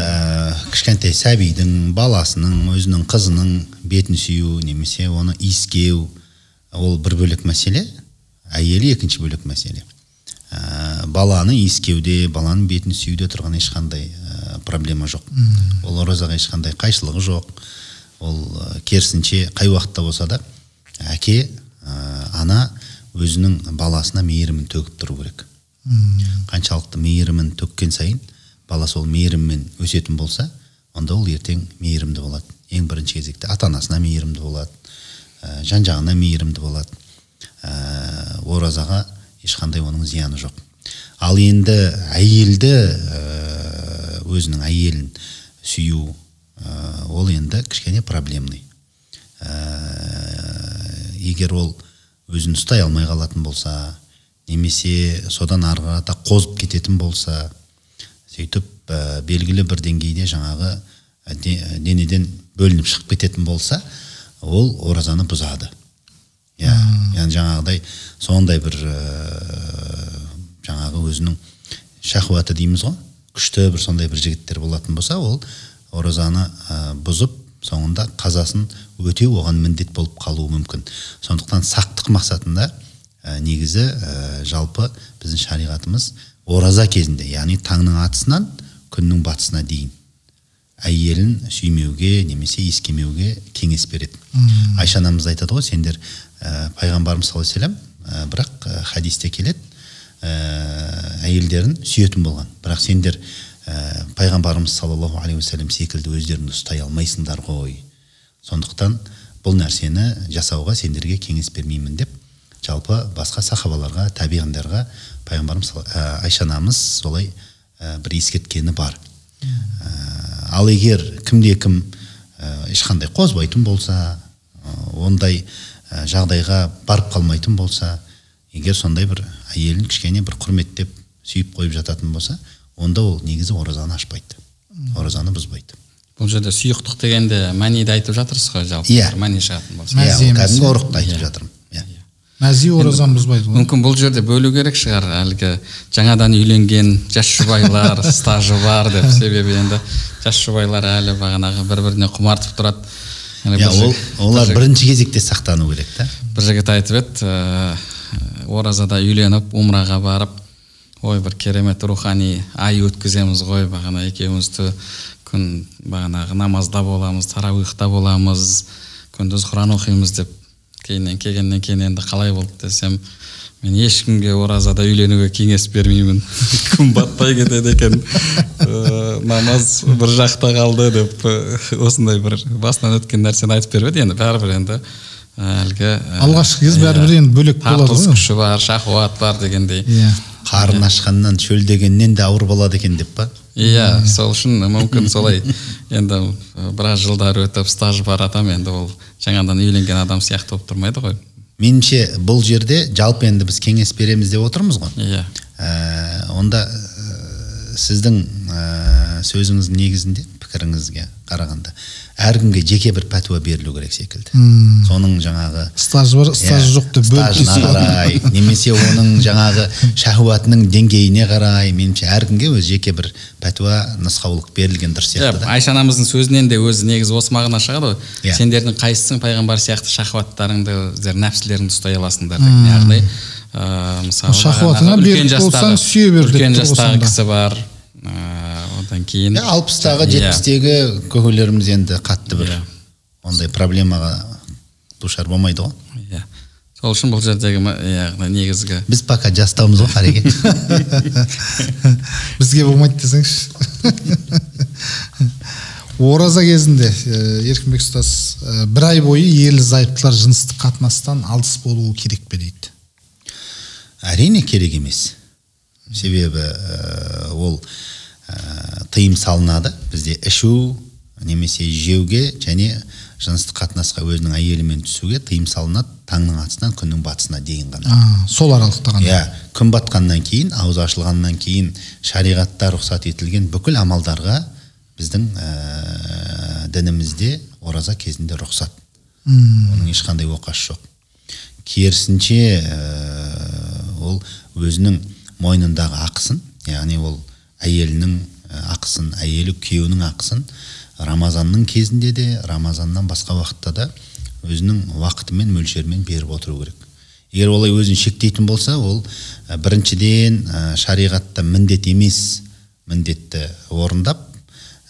кішкентай сәбидің, баласының, өзінің қызының бетін сүю, немесе оны иіскеу, ол бір бөлек мәселе, әйелі екінші бөлек мәселе. Баланы иіскеуде, баланың бетін сүюде тұрған ешқандай проблема жоқ. Ол оразаға ешқандай қайшылығы жоқ. Ол керісінше қай уақытта болса да әке, ана өзінің баласына мейірімін төгіп тұру керек. Қаншалықты мейірімін төккен сайын бала сол мейіріммен өсетін болса, онда ол ертең мейірімді болады. Ең бірінші кезекте ата-анасына мейірімді болады, жан-жағына мейірімді болады. Оразаға ешқандай оның зияны жоқ. Ал енді әйелді, өзінің әйелін сүю, ол енді кішкене проблемный. Егер ол өзін ұстай алмай қалатын болса, немесе содан ары қарата қозып кететін болса, сөйтіп белгілі бір деңгейде жаңағы денеден бөлініп шығып кететін болса, ол оразаны бұзады. Иә, яғни жаңағыдай сондай бір жаңағы өзінің шахуаты дейміз ғой, күшті бір сондай бір жігіттер болатын болса, ол оразаны бұзып, соңында қазасын өтеу оған міндет болып қалуы мүмкін. Сондықтан сақтық мақсатында Негізі жалпы біздің шариғатымыз ораза кезінде, яғни таңның атысынан күннің батысына дейін әйелін сүймеуге немесе иіскемеуге кеңес береді. Айша анамыз айтады ғой, сендер пайғамбарымыз саллаллаху алейхи вассалам, бірақ хадисте келеді, әйелдерін сүйетін болған. Бірақ сендер пайғамбарымыз саллаллаху алейхи уассалам секілді өздеріңді ұстай алмайсыңдар ғой. Сондықтан бұл нәрсені жасауға сендерге кеңес бермеймін деп жалпы басқа сахабаларға, табиғындарға пайғамбарымыз Айша анамыз солай бір ескерткені бар. Ал егер кімде-кім ешқандай қозбайтын болса, ондай жағдайға барып қалмайтын болса, егер сондай бір әйелін кішкене бір құрметтеп сүйіп қойып жататын болса, онда ол негізі оразаны ашпайды, оразаны бұзбайды. Бұл жерде сұйықтық дегенде мәниді айтып жатырсыз ғой, жалпы иә. Мәни шығатын болса. Иә, кәдімгі ұрықты айтып жатырмын. Иә. Мәзи оразаны бұзбайды ғой. Мүмкін бұл жерде бөлу керек шығар, әлгі жаңадан үйленген жас жұбайлар, стажы бар деп, себебі енді жас жұбайлар әлі бағанағы бір-біріне құмартып тұрады. Иә, олар бірінші кезекте сақтану керек та. Бір жігіт айтып еді, оразада үйленіп, умраға барып, ой, бір керемет рухани ай өткіземіз ғой, бағана екеумізді күн бағанағы намазда боламыз, тарауихта боламыз, күндіз Құран оқимыз деп. Кейіннен келгеннен кейін енді қалай болды десем, мен ешкімге оразада үйленуге кеңес бермеймін. Күн батпай кетеді екен, намаз бір жақта қалды деп осындай бір басынан өткен нәрсені айтып беріп еді. Енді бәрібір енді әлгі алғашқы кез бәрібір енді бөлек болады ғой. Тартылыс күші бар, шахуат бар дегендей. Иә. Қарын ашқаннан, шөлдегеннен де ауыр болады екен деп па? Иә, сол үшін мүмкін солай. Енді біраз жылдар өтіп стаж бар адам, енді ол жаңадан үйленген адам сияқты болып тұрмайды ғой. Меніңше бұл жерде жалпы енді біз кеңес береміз деп отырмыз ғой. Иә. Онда сіздің сөзіңіздің негізінде, пікіріңізге қарағанда әркімге жеке бір пәтуа берілу керек секілді. Соның жаңағы стажы бар, стажы жоқ деп бөліп стажына қарай, немесе оның жаңағы шахуатының деңгейіне қарай, меніңше әркімге өз жеке бір пәтуа, нұсқаулық берілген дұрыс сияқты да. Айша анамыздың сөзінен де өзі негізі осы мағына шығады ғой. Сендердің қайсысың пайғамбар сияқты шахуаттарыңды, өздері нәпсілеріңді ұстай аласыңдар деген. Яғни, мысалы, шахуатыңа берік болсаң сүйе бер деп үлкен жастағы кісі бар. Одан кейін 60-тағы, 70-тегі көкелеріміз енді қатты бір ондай проблемаға душар болмайды ғой. Иә. Сол үшін бұл жердегі яғни негізгі біз пока жастаумыз ғой, қареке. Бізге болмайды десеңші. Ораза кезінде Еркінбек ұстаз, бір ай бойы ерлі зайыптылар жыныстық қатынастан алыс болуы керек пе дейді? Әрине керек емес. Себебі ол тыйым салынады. Бізде ішу немесе жеуге және жыныстық қатынасқа өзінің әйелімен түсуге тыйым салынады таңның атысынан күннің батысына дейін ғана. Сол аралықта ғана. Иә, күн батқаннан кейін, ауыз ашылғаннан кейін шариғатта рұқсат етілген бүкіл амалдарға біздің дінімізде ораза кезінде рұқсат. Оның ешқандай оқасы жоқ. Керісінше ол өзінің мойнындағы ақысын, яғни ол әйелінің ақысын, әйелі күйеуінің ақысын Рамазанның кезінде де, Рамазаннан басқа уақытта да өзінің уақытымен, мөлшерімен беріп отыру керек. Егер олай өзін шектейтін болса, ол біріншіден шариғатта міндет емес міндетті орындап,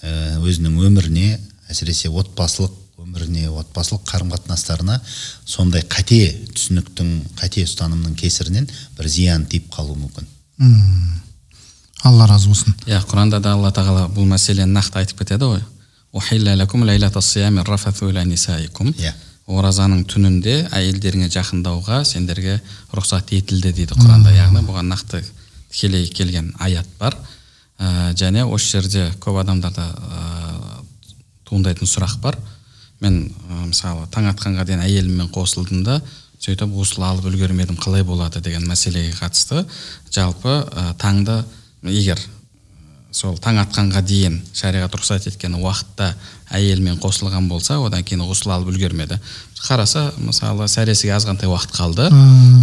өзінің өміріне, әсіресе отбасылық өміріне, отбасылық қарым-қатынастарына сондай қате түсініктің, қате ұстанымның кесірінен бір зиян тиіп қалуы мүмкін. Алла разы болсын. Иә, Құранда да Алла тағала бұл мәселені нақты айтып кетеді ғой. Ухилля лакум лайлатас сиями рафату иля нисаикум. Оразаның түнінде әйелдеріңе жақындауға сендерге рұқсат етілді дейді Құранда. Яғни бұған нақты тікелей келген аят бар. Және осы жерде көп адамдарда туындайтын сұрақ бар. Мен мысалы таң атқанға дейін әйеліммен қосылдым да, сөйтіп ғұсыл алып үлгермедім, қалай болады деген мәселеге қатысты. Жалпы таңды егер сол таң атқанға дейін шариғат рұқсат еткен уақытта әйелмен қосылған болса, одан кейін ғұсыл алып үлгермеді. Қараса, мысалы, сәресіге азғантай уақыт қалды,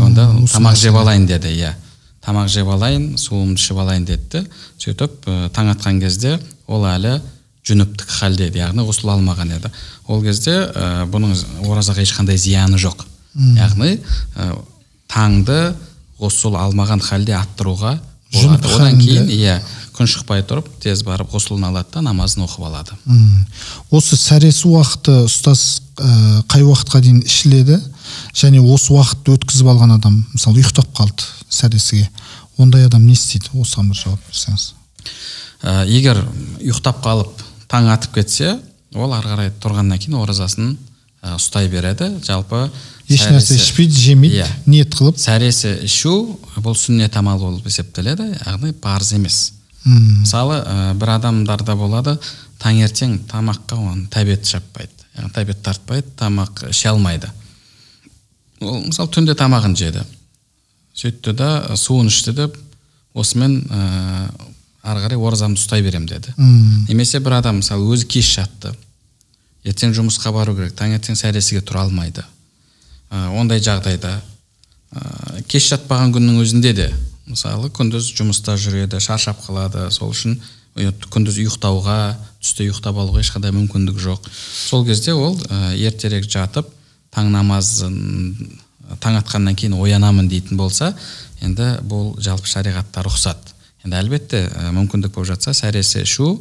онда тамақ жеп алайын деді, иә. Тамақ жеп алайын, суымды ішіп алайын деді. Сөйтіп таң атқан кезде ол әлі жүнүптік халде еді, яғни ғұсыл алмаған еді. Ол кезде бұның оразаға ешқандай зияны жоқ. Яғни Таңды ғұсыл алмаған халде аттыруға болады. Одан кейін иә, күн шықпай тұрып тез барып ғұсылын алады да намазын оқып алады. Осы сәресі уақыты ұстаз қай уақытқа дейін ішіледі және осы уақытты өткізіп алған адам, мысалы ұйықтап қалды сәресіге, ондай адам не істейді? Осыған бір жауап берсеңіз. Егер ұйықтап қалып таң атып кетсе, ол ары қарай тұрғаннан кейін оразасын ұстай береді. Жалпы еш нәрсе ішпейді, жемейді, ниет қылып. Сәресі ішу бұл сүннет амал болып есептеледі, яғни парыз емес. Мысалы, бір адамдарда болады, таңертең тамаққа оның тәбет шаппайды, яғни тәбет тартпайды, тамақ іше алмайды. Ол мысалы түнде тамағын жеді, сөйтті да суын ішті деп, осымен ары қарай оразамды ұстай берем деді. Немесе бір адам мысалы өзі кеш жатты, ертең жұмысқа бару керек, таңертең сәресіге тұра алмайды. Ондай жағдайда кеш жатпаған күннің өзінде де мысалы күндіз жұмыста жүреді, шаршап қалады, сол үшін күндіз ұйықтауға, түсте ұйықтап алуға ешқандай мүмкіндік жоқ. Сол кезде ол ертерек жатып, таң намазын таң атқаннан кейін оянамын дейтін болса, енді бұл жалпы шариғатта рұқсат. Енді әлбетте мүмкіндік болып жатса, сәресі ішу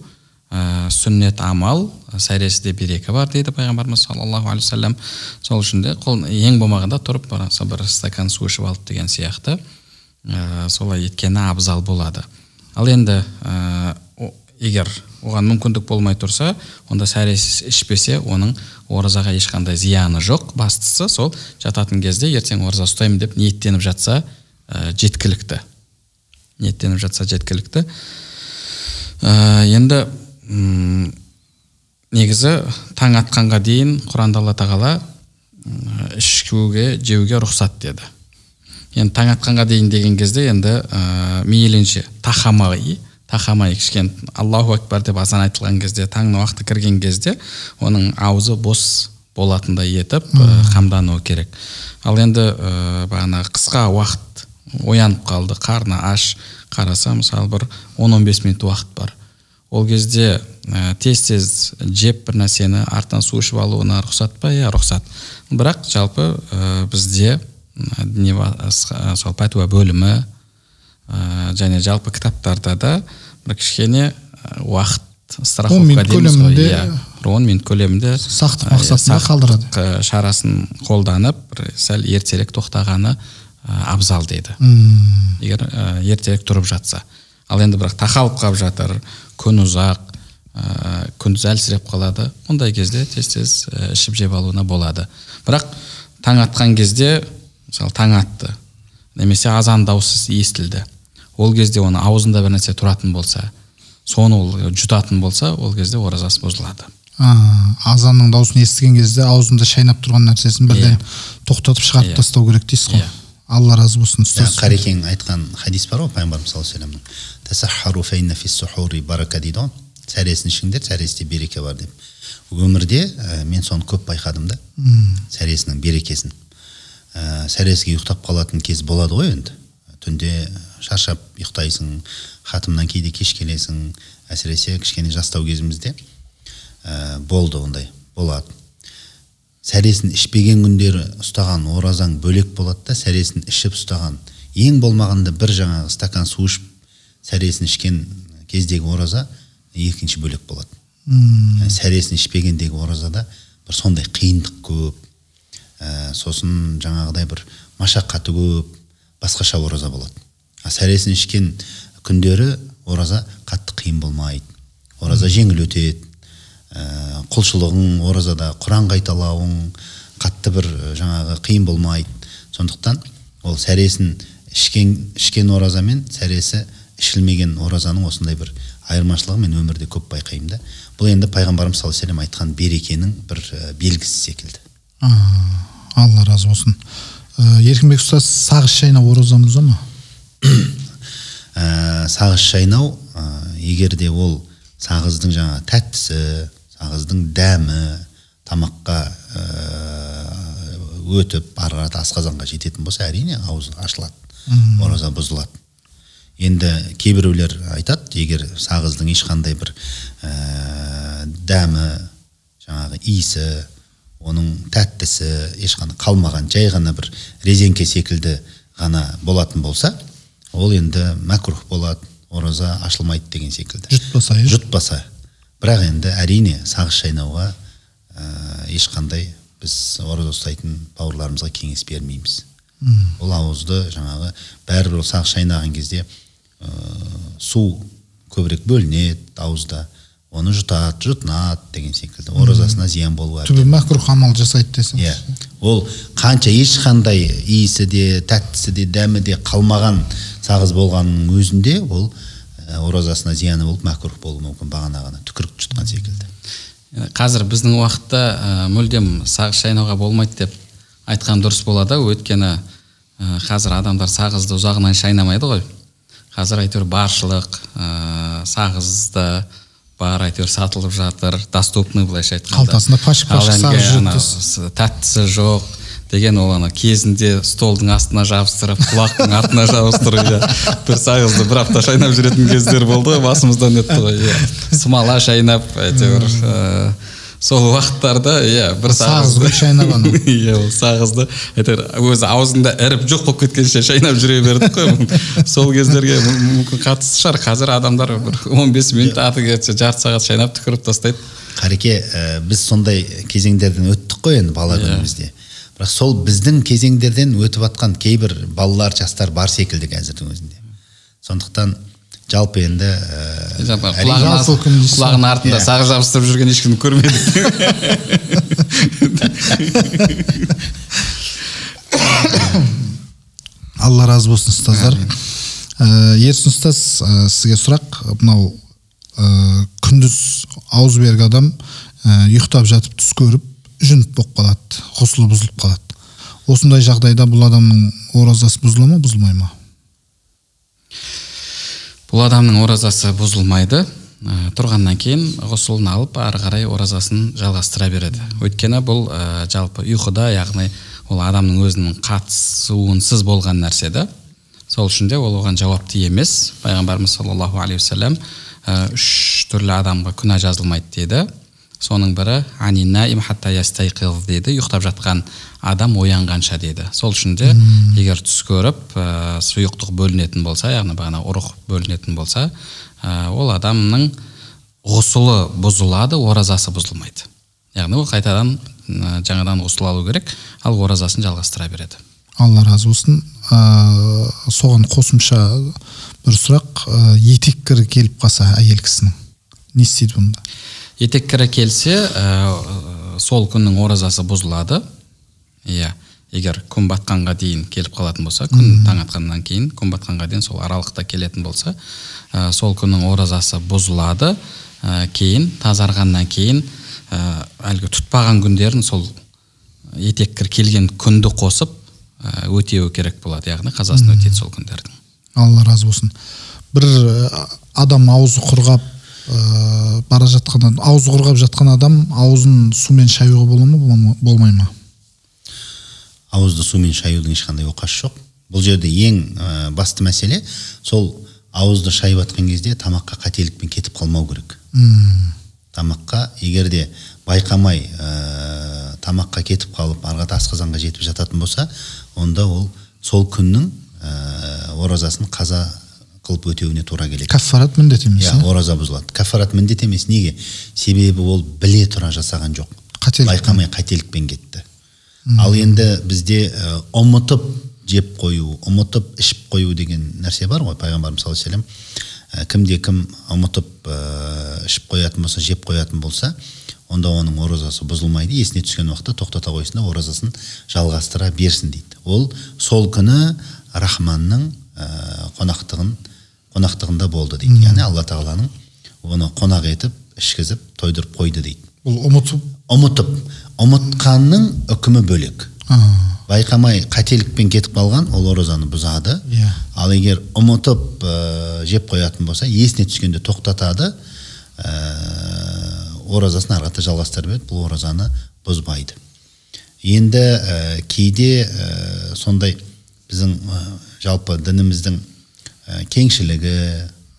сүннет амал, сәресіде береке бар дейді пайғамбарымыз саллаллаху алейхи уассалам. Сол үшін де қол ең болмағанда тұрып бір стакан су ішіп алды деген сияқты, солай еткені абзал болады. Ал енді егер оған мүмкіндік болмай тұрса, онда сәресі ішпесе, оның оразаға ешқандай зияны жоқ. Бастысы сол жататын кезде ертең ораза ұстаймын деп ниеттеніп жатса жеткілікті. Ниеттеніп жатса жеткілікті. Енді негізі таң атқанға дейін Құранда Алла Тағала ішуге, жеуге рұқсат деді. Енді таң атқанға дейін деген кезде енді мейілінше тахамай кішкене Аллаху акбар деп азан айтылған кезде, таңның уақыты кірген кезде оның аузы бос болатындай етіп қамдануы керек. Ал енді бағана қысқа уақыт оянып қалды, қарны аш, қараса мысалы бір 10-15 минут уақыт бар. Ол кезде тез-тез жеп бір нәрсені артынан су ішіп алуына рұқсат па? Иә, рұқсат. Бірақ жалпы бізде діни сол пәтуа бөлімі және жалпы кітаптарда да бір кішкене уақыт страховка дейміз ғой, иә, бір 10 минут көлемінде сақтық мақсатында қалдырады. Шарасын қолданып, бір сәл ертерек тоқтағаны абзал дейді. Егер ертерек тұрып жатса. Ал енді бірақ тақалып қалып жатыр, күн ұзақ, күндіз әлсіреп қалады. Ондай кезде тез-тез ішіп жеп алуына болады. Бірақ таң атқан кезде, мысалы таң атты, немесе азан дауысы естілді. Ол кезде оның аузында бір нәрсе тұратын болса, соны ол жұтатын болса, ол кезде оразасы бұзылады. Азанның дауысын естіген кезде аузында шайнап тұрған нәрсесін бірден тоқтатып шығарып тастау керек дейсіз ғой. Алла разы болсын ұстаз. Қарекең айтқан хадис бар ғой, пайғамбарымыз саллаллаху алейхи уассаламның. Тасаххару фа инна фис сухури барака дейді ғой. Сәресін ішіңдер, сәресте береке бар деп. Өмірде мен соны көп байқадым да. Сәресінің берекесін. Сәресіге ұйықтап қалатын кез болады ғой енді. Түнде шаршап ұйықтайсың, хатымнан кейде кеш келесің, әсіресе кішкене жастау кезімізде болды ондай, болады. Сәресін ішпеген күндері ұстаған оразаң бөлек болады да, сәресін ішіп ұстаған, ең болмағанда бір жаңағы стакан су ішіп сәресін ішкен кездегі ораза екінші бөлек болады. Сәресін ішпегендегі оразада бір сондай қиындық көп, сосын жаңағыдай бір машақаты көп, басқаша ораза болады. А сәресін ішкен күндері ораза қатты қиын болмайды, ораза жеңіл өтеді. Құлшылығың оразада, Құран қайталауың қатты бір жаңағы қиын болмайды. Сондықтан ол сәресін ішкен ораза мен сәресі ішілмеген оразаның осындай бір айырмашылығы мен өмірде көп байқаймын да. Бұл енді пайғамбарымыз саллаллаху алейхи уассалам айтқан берекенің бір белгісі секілді. Алла разы болсын. Еркінбек ұстаз, сағыз шайнау оразаны бұза ма? Сағыз шайнау, егер де ол сағыздың жаңа тәттісі, сағыздың дәмі тамаққа өтіп, ары қарата асқазанға жететін болса, әрине ауыз ашылады, ораза бұзылады. Енді кейбіреулер айтады, егер сағыздың ешқандай бір дәмі, жаңағы иісі, оның тәттісі ешқандай қалмаған, жай ғана бір резеңке секілді ғана болатын болса, ол енді мәкрух болады, ораза ашылмайды деген секілді. Жұтпаса, иә? Жұтпаса. Бірақ енді әрине сағыз шайнауға ешқандай біз ораза ұстайтын бауырларымызға кеңес бермейміз. Ол ауызды жаңағы бәрібір сағыз шайнаған кезде су көбірек бөлінеді ауызда, оны жұтады, жұтынады деген секілді. Оразасына зиян болуы әбден. Түбі мәкрух амал жасайды десеңіз. Иә. Ол қанша ешқандай иісі де, тәттісі де, дәмі де қалмаған сағыз болғанның өзінде ол оразасына зияны болып мәкрух болуы мүмкін, бағанағыны түкірік жұтқан секілді. Қазір біздің уақытта мүлдем сағыз шайнауға болмайды деп айтқан дұрыс болады, өйткені қазір адамдар сағызды ұзағынан шайнамайды ғой. Қазір әйтеуір баршылық, сағызды бар, әйтеуір сатылып жатыр, доступный былайша айтқанда. Қалтасында пашық-пашық сағыз жүреді. Тәттісі жоқ деген ол ана кезінде столдың астына жабыстырып, құлақтың артына жабыстырып, иә. Бір сағызды бір апта шайнап жүретін кездер болды ғой, басымыздан өтті ғой, иә. Смала шайнап, әйтеуір сол уақыттарда, иә, бір сағызды шайнаған. Иә, ол сағызды әйтеуір өзі аузында іріп жоқ болып кеткенше шайнап жүре бердік қой. Сол кездерге мүмкін қатысты шығар. Қазір адамдар бір 15 минут аты кетсе жарты сағат шайнап түкіріп тастайды. Қареке, біз сондай кезеңдерден өттік қой енді бала күнімізде. Бірақ сол біздің кезеңдерден өтіп атқан кейбір балалар, жастар бар секілді қазірдің өзінде. Сондықтан жалпы енді құлағының артында сағыз жабыстырып жүрген ешкімді көрмедік. Алла разы болсын, ұстаздар. Ерсін ұстаз, сізге сұрақ. Мынау күндіз ауыз берік адам ұйықтап жатып түс көріп, жүніп болып қалады, ғұсылы бұзылып қалады. Осындай жағдайда бұл адамның оразасы бұзыла ма, бұзылмай ма? Бұл адамның оразасы бұзылмайды. Тұрғаннан кейін ғұсылын алып, ары қарай оразасын жалғастыра береді. Өйткені бұл жалпы ұйқыда, яғни ол адамның өзінің қатысуынсыз болған нәрсе да. Сол үшін де ол оған жауапты емес. Пайғамбарымыз саллаллаху алейхи уассалам үш түрлі адамға күнә жазылмайды деді. Соның бірі аниннаим хатта ястайқиз деді, ұйықтап жатқан адам оянғанша деді. Сол үшін де егер түс көріп, сұйықтық бөлінетін болса, яғни бағана ұрық бөлінетін болса, ол адамның ғұсылы бұзылады, оразасы бұзылмайды. Яғни ол қайтадан жаңадан ғұсыл алу керек, ал оразасын жалғастыра береді. Алла разы болсын. Соған қосымша бір сұрақ, етек кірі келіп қалса әйел кісінің не істейді бұнда? Етек кірі келсе, сол күннің оразасы бұзылады. Иә, егер күн батқанға дейін келіп қалатын болса, күн таң атқаннан кейін күн батқанға дейін сол аралықта келетін болса, сол күннің оразасы бұзылады. Кейін тазарғаннан кейін әлгі тұтпаған күндерін сол етек кір келген күнді қосып өтеуі керек болады, яғни қазасын өтейді сол күндердің. Алла разы болсын. Бір адам аузы құрғап бара жатқан, аузы құрғап жатқан адам аузын сумен шаюға бола ма, болмай ма? Ауызды сумен шаюдың ешқандай оқасы жоқ. Бұл жерде ең басты мәселе сол ауызды шайып атқан кезде тамаққа қателікпен кетіп қалмау керек. Тамаққа егер де байқамай тамаққа кетіп қалып, ары қарата асқазанға жетіп жататын болса, онда ол сол күннің оразасын қаза қылып өтеуіне тура келеді. Каффарат міндет емес. Иә, ораза бұзылады. Каффарат міндет емес. Неге? Себебі ол біле тұра жасаған жоқ. Байқамай қателікпен кетті. Ал енді бізде ұмытып жеп қою, ұмытып ішіп қою деген нәрсе бар ғой. Пайғамбарымыз саллаллаху алейхи уассалам кімде кім ұмытып ішіп қоятын болса, жеп қоятын болса, онда оның оразасы бұзылмайды. Есіне түскен уақытта тоқтата қойсын да оразасын жалғастыра берсін дейді. Ол сол күні Рахманның қонақтығында болды дейді. Яғни Алла Тағаланың оны қонақ етіп, ішкізіп, тойдырып қойды дейді. Бұл ұмытып? Ұмытып. Ұмытқанның үкімі бөлек. Байқамай қателікпен кетіп қалған, ол оразаны бұзады. Ал егер ұмытып жеп қоятын болса, есіне түскенде тоқтатады, оразасын ары қарата жалғастыра береді, бұл оразаны бұзбайды. Енді кейде сондай біздің жалпы дініміздің кеңшілігі,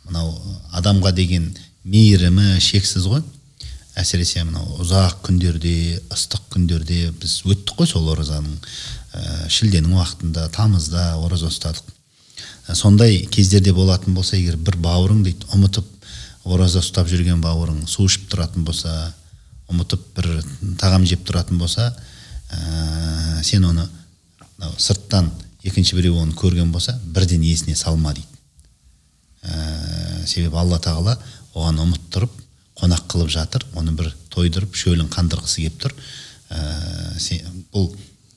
мынау адамға деген мейірімі шексіз ғой. Әсіресе мынау ұзақ күндерде, ыстық күндерде біз өттік қой сол оразаның, шілденің уақытында, тамызда ораза ұстадық. Сондай кездерде болатын болса, егер бір бауырың дейді, ұмытып ораза ұстап жүрген бауырың су ішіп тұратын болса, ұмытып бір тағам жеп тұратын болса, сен оны сырттан екінші біреу оны көрген болса, бірден есіне салма дейді. Себебі Алла Тағала оған ұмыттырып, қонақ қылып жатыр, оны бір тойдырып, шөлін қандырғысы келіп тұр. Бұл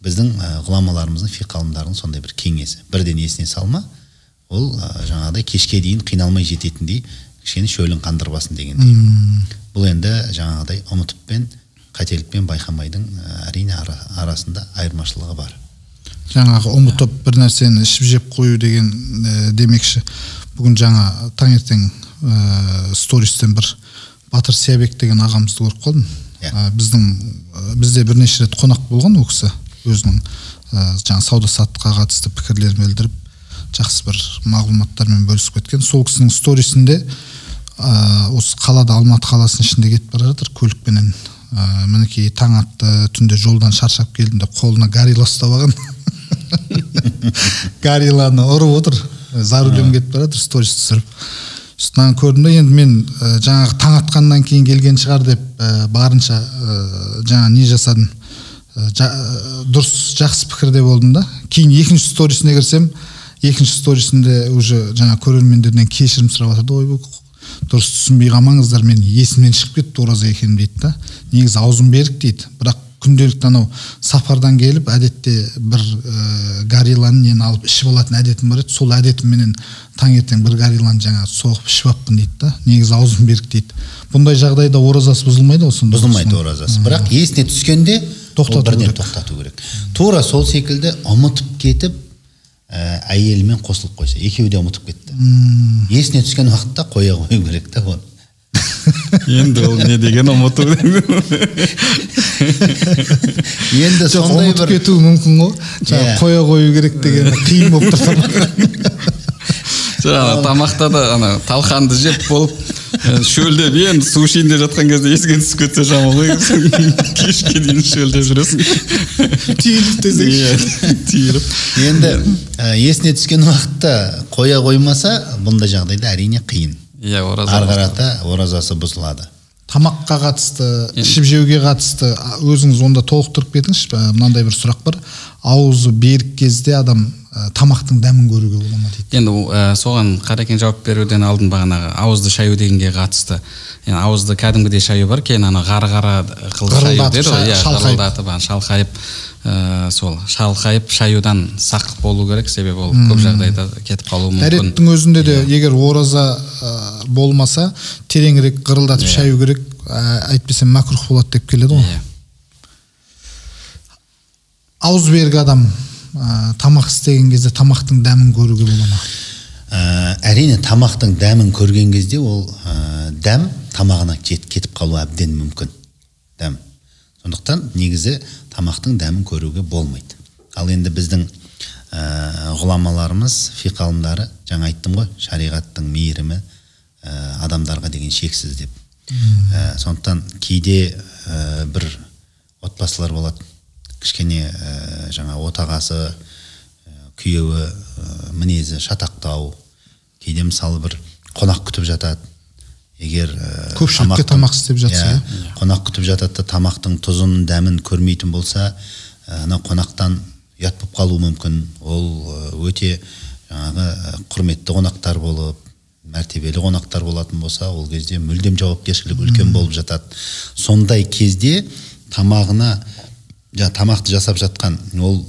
біздің ғұламаларымыздың, фиқh ғалымдарының сондай бір кеңесі. Бірден есіне салма, ол жаңағыдай кешке дейін қиналмай жететіндей, кішкене шөлін қандырбасын дегендей. Бұл енді жаңағыдай ұмытыппен, қателікпен байқамайдың әрине арасында айырмашылығы бар. Жаңағы ұмытып бір нәрсені ішіп жеп қою деген демекші. Бүгін жаңа таңертең стористен бір Батыр Сиябек деген ағамызды көріп қалдым. Біздің бізде бірнеше рет қонақ болған ол кісі, өзінің жаңа сауда саттыққа қатысты пікірлерін білдіріп, жақсы бір мағлұматтармен бөлісіп кеткен. Сол кісінің сторисінде осы қалада, Алматы қаласының ішінде кетіп бара жатыр көлікпенен. Мінекей таң атты, түнде жолдан шаршап келдім деп қолына горилла ұстап алған. Горилланы ұрып отыр, за рулем кетіп бара жатыр, сторис түсіріп. Үстінен көрдім де, енді мен жаңағы таң атқаннан кейін келген шығар деп барынша жаңа не жасадым, дұрыс жақсы пікірде болдым да. Кейін екінші сторисіне кірсем, екінші сторисінде уже жаңа көрермендерден кешірім сұрап жатыр. Ойбай, дұрыс түсінбей қалмаңыздар, мен есімнен шығып кетті ораза екенім дейді да. Негізі аузым берік дейді, бірақ күнделікті анау сапардан келіп әдетте бір горилланы нені алып ішіп алатын әдетім бар еді. Сол әдетімменен таңертең бір горилланы жаңа соғып ішіп аппын дейді да. Негізі аузым берік дейді. Бұндай жағдайда оразасы бұзылмайды ғой сонда? Бұзылмайды оразасы. Бірақ есіне түскенде бірден тоқтату керек. Тура сол секілді ұмытып кетіп әйелімен қосылып қойса, екеуі де ұмытып кетті. Есіне түскен уақытта қоя қою керек та оны. Енді ол не деген ұмыту? Енді сондай бір ұмытып кетуі мүмкін ғой. Жаңа қоя қою керек деген қиын болып тұр. Жаңа тамақта да ана талқанды жеп болып шөлдеп, енді су ішейін деп жатқан кезде есіңе түсіп кетсе жаман ғой. Кешке дейін шөлдеп жүресің. Түйіліп десеңші. Түйіліп. Енді есіне түскен уақытта қоя қоймаса, бұндай жағдайда әрине қиын. Иә, ораза. Ары қарата оразасы бұзылады. Тамаққа қатысты, ішіп жеуге қатысты өзіңіз онда толықтырып кетіңізші. Мынандай бір сұрақ бар. Аузы берік кезде адам тамақтың дәмін көруге бола ма дейді. Енді соған Қарекен жауап беруден алдын бағанағы ауызды шаю дегенге қатысты. Енді ауызды кәдімгідей шаю бар, кейін ана ғар-ғара қылып шаю деді ғой. Иә, ғарылдатып, шалқайып, сол шалқайып шаюдан сақ болу керек, себебі ол көп жағдайда кетіп қалуы мүмкін. Дәреттің өзінде де егер ораза болмаса, тереңірек ғырылдатып шаю керек, әйтпесе мәкрух болады деп келеді ғой. Ауыз берік адам тамақ істеген кезде тамақтың дәмін көруге бола ма? Әрине, тамақтың дәмін көрген кезде ол дәм тамағына кетіп қалуы әбден мүмкін. Дәм. Сондықтан негізі тамақтың дәмін көруге болмайды. Ал енді біздің ғұламаларымыз, фиқh ғалымдары, жаңа айттым ғой, шариғаттың мейірімі адамдарға деген шексіз деп. Сондықтан кейде бір отбасылар болады, кішкене жаңа отағасы, күйеуі мінезі шатақтау, кейде мысалы бір қонақ күтіп жатады. Егер көпшілікке тамақ істеп жатса, қонақ күтіп жатады, тамақтың тұзын, дәмін көрмейтін болса, ана қонақтан ұят болып қалуы мүмкін. Ол өте жаңағы құрметті қонақтар болып, мәртебелі қонақтар болатын болса, ол кезде мүлдем жауапкершілік үлкен болып жатады. Сондай кезде тамағына, тамақты жасап жатқан ол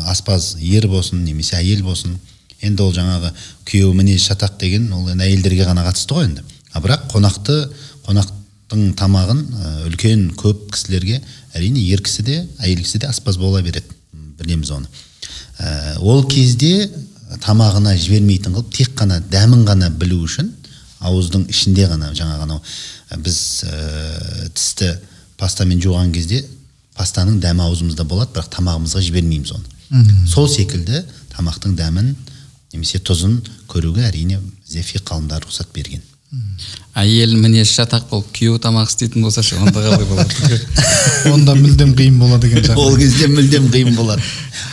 аспаз ер болсын немесе әйел болсын, енді ол жаңағы күйеуі мінезі шатақ деген ол енді әйелдерге ғана қатысты ғой енді. А бірақ қонақтың тамағын үлкен көп кісілерге әрине ер кісі де, әйел кісі де аспаз бола береді, білеміз оны. Ол кезде тамағына жібермейтін қылып, тек қана дәмін ғана білу үшін ауыздың ішінде ғана жаңағы анау біз тісті пастамен жуған кезде пастаның дәмі аузымызда болады, бірақ тамағымызға жібермейміз оны. Сол секілді тамақтың дәмін немесе тұзын көруге әрине бізде фиқh ғалымдары рұқсат берген. Әйел мінезі шатақ болып, күйеуі тамақ істейтін болса ше, онда қалай болады? Онда мүлдем қиын болады екен жағдай. Ол кезде мүлдем қиын болады.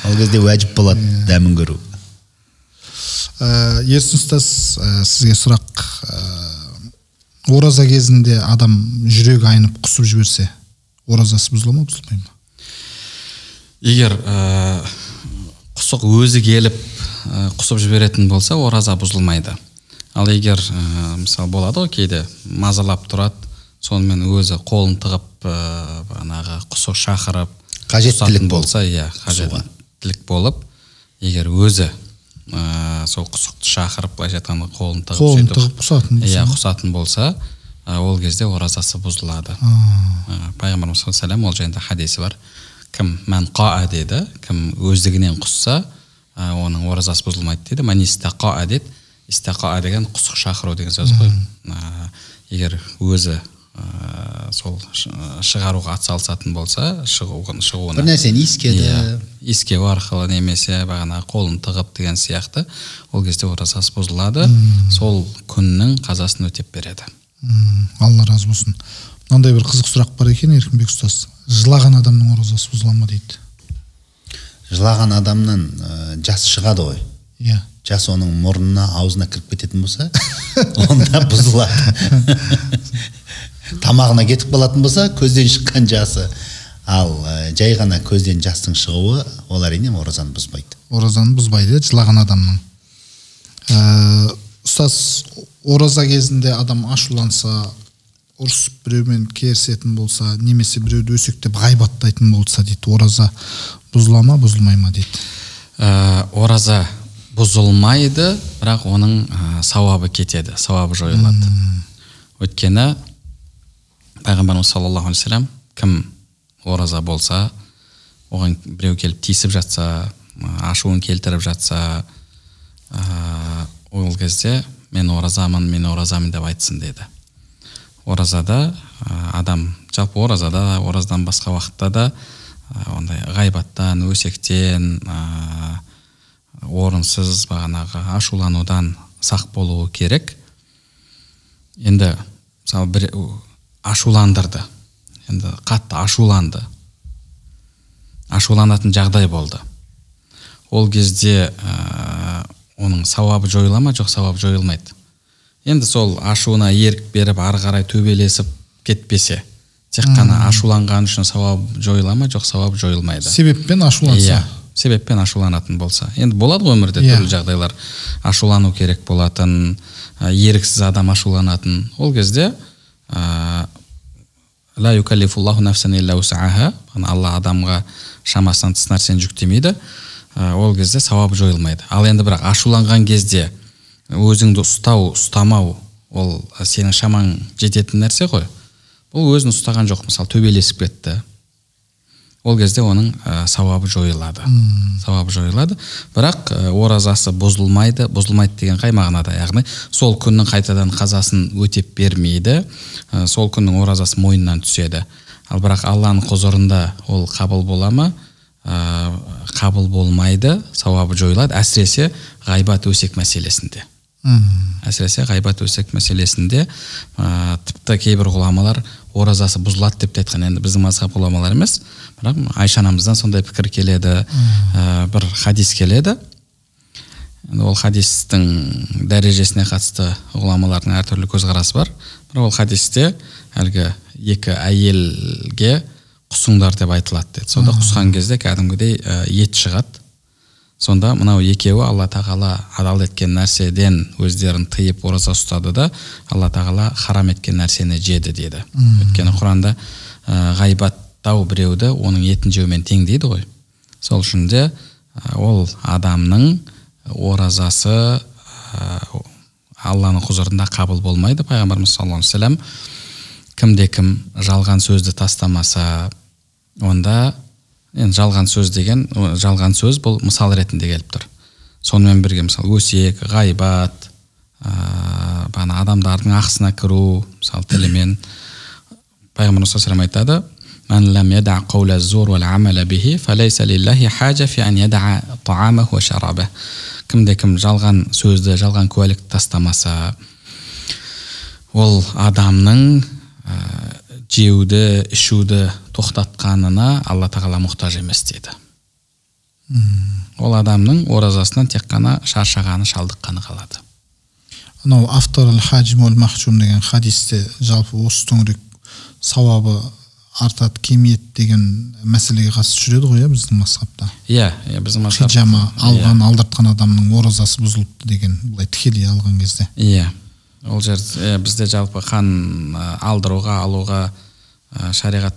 Ол кезде уәжіп болады дәмін көру. Ерсін ұстаз, сізге сұрақ. Ораза кезінде адам жүрегі айнып құсып жіберсе, оразасы бұзыла ма, бұзылмай ма? Егер құсық өзі келіп құсып жіберетін болса, ораза бұзылмайды. Ал егер мысалы болады ғой, кейде мазалап тұрады, сонымен өзі қолын тығып, бағанағы құсық шақырып, қажеттілік болса, иә, қажеттілік болып, егер өзі сол құсықты шақырып, былайша айтқанда қолын тығып, құсатын болса, иә, құсатын болса, ол кезде оразасы бұзылады. Пайғамбарымыз саллаллаху алейхи вассалам ол жайында хадисі бар. Кім мән қаа деді, кім өздігінен құсса, оның оразасы бұзылмайды дейді. Мән истақаа деді. Истақаа деген құсық шақыру деген сөз ғой. Егер өзі сол шығаруға атсалысатын болса, шығуына бір нәрсені иіскеді, иіскеу арқылы немесе бағана қолын тығып деген сияқты, ол кезде оразасы бұзылады, сол күннің қазасын өтеп береді. Алла разы болсын. Мынандай бір қызық сұрақ бар екен, Еркінбек ұстаз. Жылаған адамның оразасы бұзыла ма дейді? Жылаған адамнан жас шығады ғой. Иә. Жас оның мұрнына, аузына кіріп кететін болса, онда бұзылады. Тамағына кетіп қалатын болса, көзден шыққан жасы. Ал жай ғана көзден жастың шығуы, ол әрине оразаны бұзбайды. Оразаны бұзбайды, жылаған адамның. Ұстаз, ораза кезінде адам ашуланса, ұрысып біреумен керісетін болса, немесе біреуді өсектеп ғайбаттайтын болса дейді, ораза бұзыла ма, бұзылмай ма дейді? Ораза бұзылмайды, бірақ оның сауабы кетеді, сауабы жойылады. Өйткені Пайғамбарымыз саллаллаху алейхи вассалам, кім ораза болса, оған біреу келіп тиісіп жатса, ашуын келтіріп жатса, ол кезде мен оразамын, мен оразамын деп айтсын деді. Оразада адам, жалпы оразада, ораздан басқа уақытта да ондай ғайбаттан, өсектен, орынсыз бағанағы ашуланудан сақ болуы керек. Енді мысалы бір ашуландырды, енді қатты ашуланды, ашуланатын жағдай болды. Ол кезде оның сауабы жойыла ма? Жоқ, сауабы жойылмайды. Енді сол ашуына ерік беріп, ары қарай төбелесіп кетпесе, тек қана ашуланған үшін сауап жойыла ма? Жоқ, сауап жойылмайды. Себеппен ашуланса. Иә, себеппен ашуланатын болса. Енді болады ғой өмірде түрлі жағдайлар. Ашулану керек болатын, еріксіз адам ашуланатын. Ол кезде ла юкаллифуллаху нафсан илля усаха, Алла адамға шамасынан тыс нәрсені жүктемейді. Ол кезде сауап жойылмайды. Ал енді бірақ ашуланған кезде өзіңді ұстау, ұстамау, ол сенің шамаң жететін нәрсе ғой. Бұл өзін ұстаған жоқ, мысалы төбелесіп кетті. Ол кезде оның сауабы жойылады. Сауабы жойылады. Бірақ оразасы бұзылмайды. Бұзылмайды деген қай мағынада? Яғни сол күннің қайтадан қазасын өтеп бермейді. Сол күннің оразасы мойнынан түседі. Ал бірақ Алланың құзырында ол қабыл бола ма? Қабыл болмайды, сауабы жойылады. Әсіресе ғайбат өсек мәселесінде. Әсіресе ғайбат өсек мәселесінде тіпті кейбір ғұламалар оразасы бұзылады деп те айтқан. Енді біздің мазхаб ғұламалар емес, бірақ Айша анамыздан сондай пікір келеді, бір хадис келеді. Енді ол хадистің дәрежесіне қатысты ғұламалардың әртүрлі көзқарасы бар. Бірақ ол хадисте әлгі екі әйелге құсыңдар деп айтылады деді. Сонда құсқан кезде кәдімгідей ет шығады. Сонда мынау екеуі Алла Тағала адал еткен нәрседен өздерін тыйып ораза ұстады да, Алла Тағала харам еткен нәрсені жеді деді. Өйткені Құранда ғайбаттау біреуді оның етін жеумен тең дейді ғой. Сол үшін де ол адамның оразасы Алланың құзырында қабыл болмайды. Пайғамбарымыз саллаллаху алейхи вассалам кімде кім жалған сөзді тастамаса, онда енді жалған сөз деген, жалған сөз бұл мысал ретінде келіп тұр. Сонымен бірге мысалы өсек, ғайбат, бағана адамдардың ақысына кіру, мысалы тілімен. Пайғамбарымыз саллаллаху алейхи вассалам айтады: «Ман лам яда қаула зур вал амала бихи, фалайса лиллахи хажа фи ан яда таамаху ва шарабах». Кімде кім жалған сөзді, жалған куәлікті тастамаса, Ол адамның жеуді, ішуді тоқтатқанына Алла Тағала мұқтаж емес дейді. Ол адамның оразасынан тек қана шаршағаны, шалдыққаны қалады. Анау автор аль-хаджим уал-махджум деген хадисте жалпы осы төңірек сауабы артады, кемиеді деген мәселеге қатысты жүреді ғой, біздің мазхабта. Иә, біздің мазхаб. Хиджама алған, алдыртқан адамның оразасы бұзылыпты деген, былай тікелей алған кезде. Иә. Ол жер бізде жалпы қан алдыруға, алуға шариғат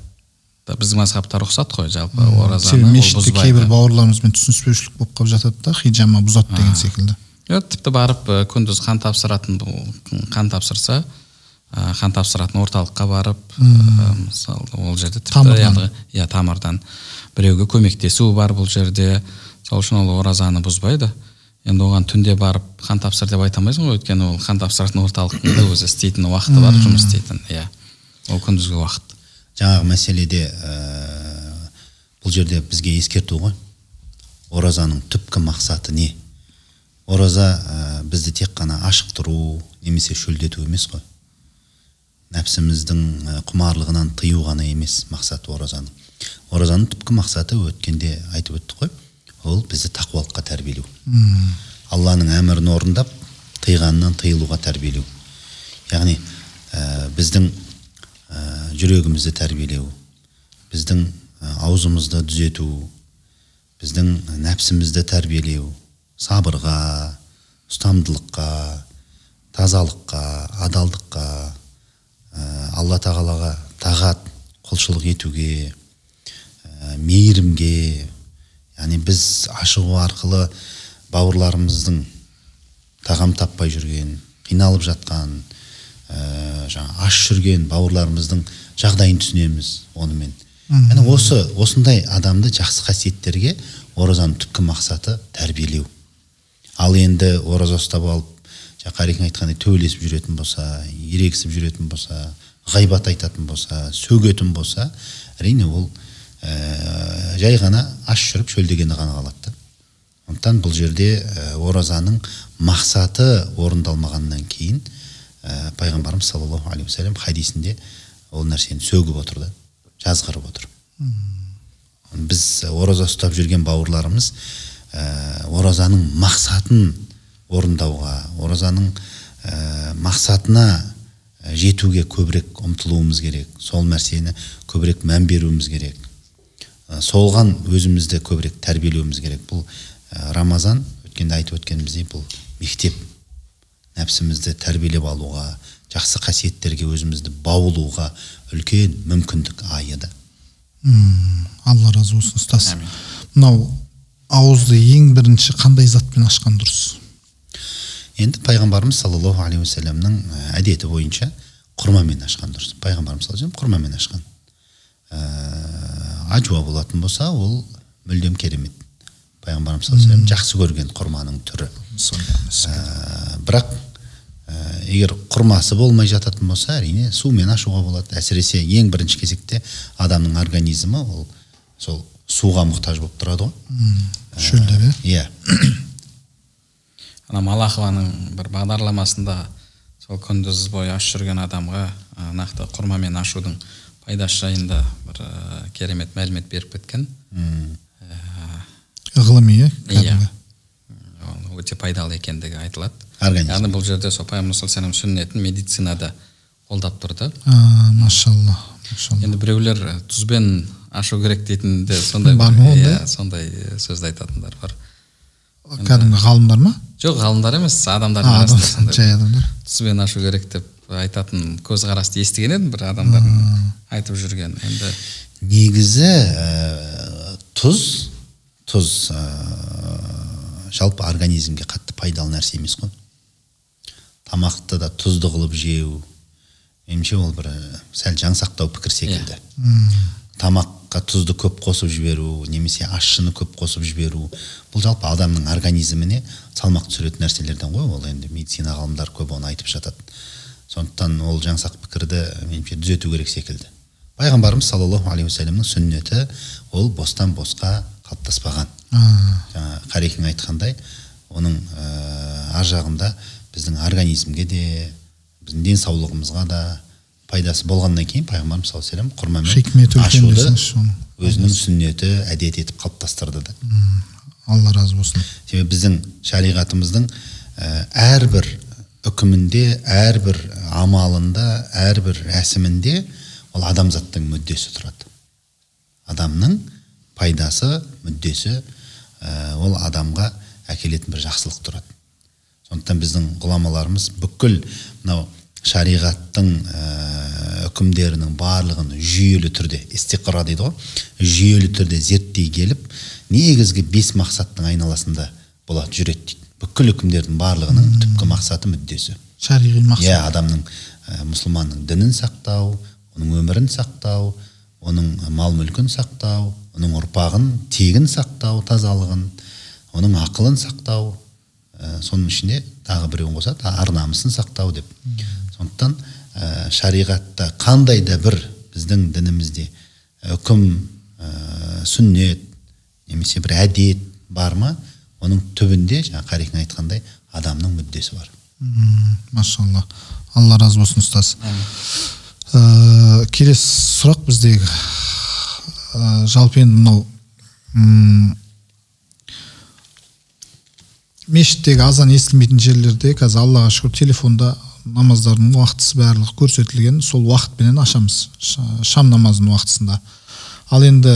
біздің мазхабта рұқсат қой, жалпы оразаны ол мешітте бұзбайды. Кейбір бауырларымызбен түсініспеушілік болып қалып жатады да, хиджама бұзады деген секілді. Тіпті барып күндіз қан тапсыратын, қан тапсырса, қан тапсыратын орталыққа барып, мысалы, ол жерде тіпті иә, тамырдан біреуге көмектесу бар бұл жерде. Сол үшін ол оразаны бұзбайды. Енді оған түнде барып қан тапсыр деп айта алмайсың ғой, өйткені ол қан тапсыратын орталықтың да өзі істейтін уақыты бар, жұмыс істейтін. Иә. Ол күндізгі уақыт. Жаңағы мәселеде бұл жерде бізге ескерту ғой. Оразаның түпкі мақсаты не? Ораза бізді тек қана ашықтыру немесе шөлдету емес қой. Нәпсіміздің құмарлығынан тыю ғана емес мақсаты оразаның. Оразаның түпкі мақсаты өткенде айтып өттік қой. Ол бізді тақуалыққа тәрбиелеу. Алланың әмірін орындап, тыйғаннан тыйылуға тәрбиелеу. Яғни біздің жүрегімізді тәрбиелеу, біздің аузымызды түзету, біздің нәпсімізді тәрбиелеу, сабырға, ұстамдылыққа, тазалыққа, адалдыққа, Алла Тағалаға тағат, құлшылық етуге, мейірімге. Яғни біз ашығу арқылы бауырларымыздың тағам таппай жүрген, қиналып жатқан, жаңа аш жүрген бауырларымыздың жағдайын түсінеміз онымен. Яғни осындай адамды жақсы қасиеттерге оразаның түпкі мақсаты тәрбиелеу. Ал енді ораза ұстап алып, жаңа Қарекең айтқандай төбелесіп жүретін болса, ерегісіп жүретін болса, ғайбат айтатын болса, сөгетін болса, әрине ол жай ғана аш жүріп шөлдегені ғана қалады. Сондықтан бұл жерде оразаның мақсаты орындалмағаннан кейін пайғамбарымыз саллаллаху алейхи уассалам хадисінде ол нәрсені сөгіп отыр да, жазғырып отыр. Біз ораза ұстап жүрген бауырларымыз оразаның мақсатын орындауға, оразаның мақсатына жетуге көбірек ұмтылуымыз керек, сол нәрсені көбірек мән беруіміз керек. Солған өзімізді көбірек тәрбиелеуіміз керек. Бұл Рамазан, өткенде айтып өткеніміздей, бұл мектеп. Нәпсімізді тәрбиелеп алуға, жақсы қасиеттерге өзімізді баулуға үлкен мүмкіндік айы да. Алла разы болсын, ұстаз. Мынау ауызды ең бірінші қандай затпен ашқан дұрыс? Енді пайғамбарымыз саллаллаху алейхи уассаламның әдеті бойынша құрмамен ашқан дұрыс. Пайғамбарымыз саллаллаху алейхи уассалам құрмамен ашқан. Ажуа болатын болса, ол мүлдем керемет. Пайғамбарымыз саллаллаху алейхи вассалам жақсы көрген құрманың түрі. Бірақ егер құрмасы болмай жататын болса, әрине сумен ашуға болады. Әсіресе ең бірінші кезекте адамның организмі ол сол суға мұқтаж болып тұрады ғой. Шөлдеп, иә. Ана Малахованың бір бағдарламасында сол күндіз бойы аш жүрген адамға нақты құрмамен ашудың пайдасы жайында бір керемет мәлімет беріп кеткен. Ғылыми, иә. Өте пайдалы екендігі айтылады. Яғни бұл жерде сол пайғамбар саллаллаху алейхи вассалам сүннетін медицинада қолдап тұрды. Машалла, машалла. Енді біреулер тұзбен ашу керек дейтін де сондай, иә, сондай сөзді айтатындар бар. Кәдімгі ғалымдар ма? Жоқ, ғалымдар емес, адамдардың арасында сондай. Жай адамдар. Тұзбен ашу керек деп айтатын көзқарасты естіген едім, бір адамдардың айтып жүрген. Енді негізі тұз жалпы организмге қатты пайдалы нәрсе емес қой. Тамақты да тұзды қылып жеу, меніңше ол бір сәл жаңсақтау пікір секілді. Тамаққа тұзды көп қосып жіберу, немесе ащыны көп қосып жіберу, бұл жалпы адамның организміне салмақ түсіретін нәрселерден ғой. Ол енді медицина ғалымдары көп оны айтып жатады. Сондықтан ол жаңсақ пікірді меніңше түзету керек секілді. Пайғамбарымыз саллаллаху алейхи уассаламның сүннеті ол бостан босқа қалыптаспаған. Жаңа Қарекең айтқандай, оның ар жағында біздің организмге де, Біздің денсаулығымызға да пайдасы болғаннан кейін пайғамбарымыз саллаллаху алейхи вассалам құрмамен ашуды өзінің сүннеті, әдет етіп қалыптастырды да. Алла разы болсын. Себебі біздің шариғатымыздың әрбір үкімінде, әрбір амалында, әрбір рәсімінде ол адамзаттың мүддесі тұрады. Адамның пайдасы, мүддесі, ол адамға әкелетін бір жақсылық тұрады. Сондықтан біздің ғұламаларымыз бүкіл мынау шариғаттың үкімдерінің барлығын жүйелі түрде, истиқра дейді ғой, жүйелі түрде зерттей келіп, негізгі 5 мақсаттың айналасында болады, жүреді дейді. Бүкіл үкімдердің барлығының түпкі мақсаты, мүддесі. Шариғи мақсат. Иә, адамның, мұсылманның дінін сақтау, оның өмірін сақтау, оның мал-мүлкін сақтау, оның ұрпағын, тегін сақтау, тазалығын, оның ақылын сақтау, соның ішінде тағы біреуін қосады, ар-намысын сақтау деп. Сондықтан шариғатта қандай да бір біздің дінімізде үкім, сүннет немесе бір әдет бар ма, оның түбінде жаңа Қарекең айтқандай адамның мүддесі бар. Машалла. Алла разы болсын, ұстаз. Келесі сұрақ біздегі. Жалпы енді мынау мешіттегі азан естілмейтін жерлерде қазір Аллаға шүкір телефонда намаздардың уақытысы барлығы көрсетілген, сол уақытпенен ашамыз шам намазының уақытысында. Ал енді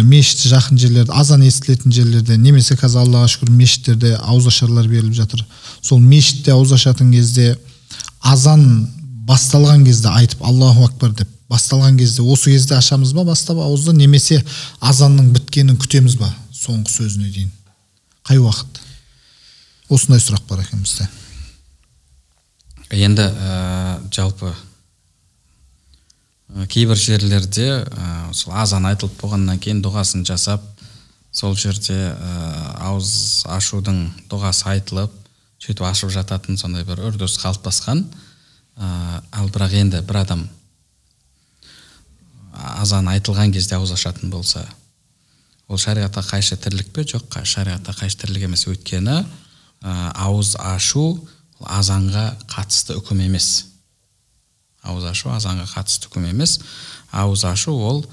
мешіт жақын жерлерде, азан естілетін жерлерде, немесе қазір Аллаға шүкір мешіттерде ауызашарлар беріліп жатыр. Сол мешітте ауыз ашатын кезде, азан басталған кезде айтып Аллаху акбар деп басталған кезде, осы кезде ашамыз ба бастап ауызды, немесе азанның біткенін күтеміз ба соңғы сөзіне дейін? Қай уақыт? Осындай сұрақ бар екен бізде. Енді жалпы кейбір жерлерде сол азан айтылып болғаннан кейін дұғасын жасап, сол жерде ауыз ашудың дұғасы айтылып, сөйтіп ашып жататын сондай бір үрдіс қалыптасқан. Ал бірақ енді бір адам азан айтылған кезде ауыз ашатын болса, ол шариғатқа қайшы тірлік пе? Жоқ, шариғатқа қайшы тірлік емес. Өйткені ауыз ашу азанға қатысты үкім емес. Ауыз ашу азанға қатысты үкім емес. Ауыз ашу ол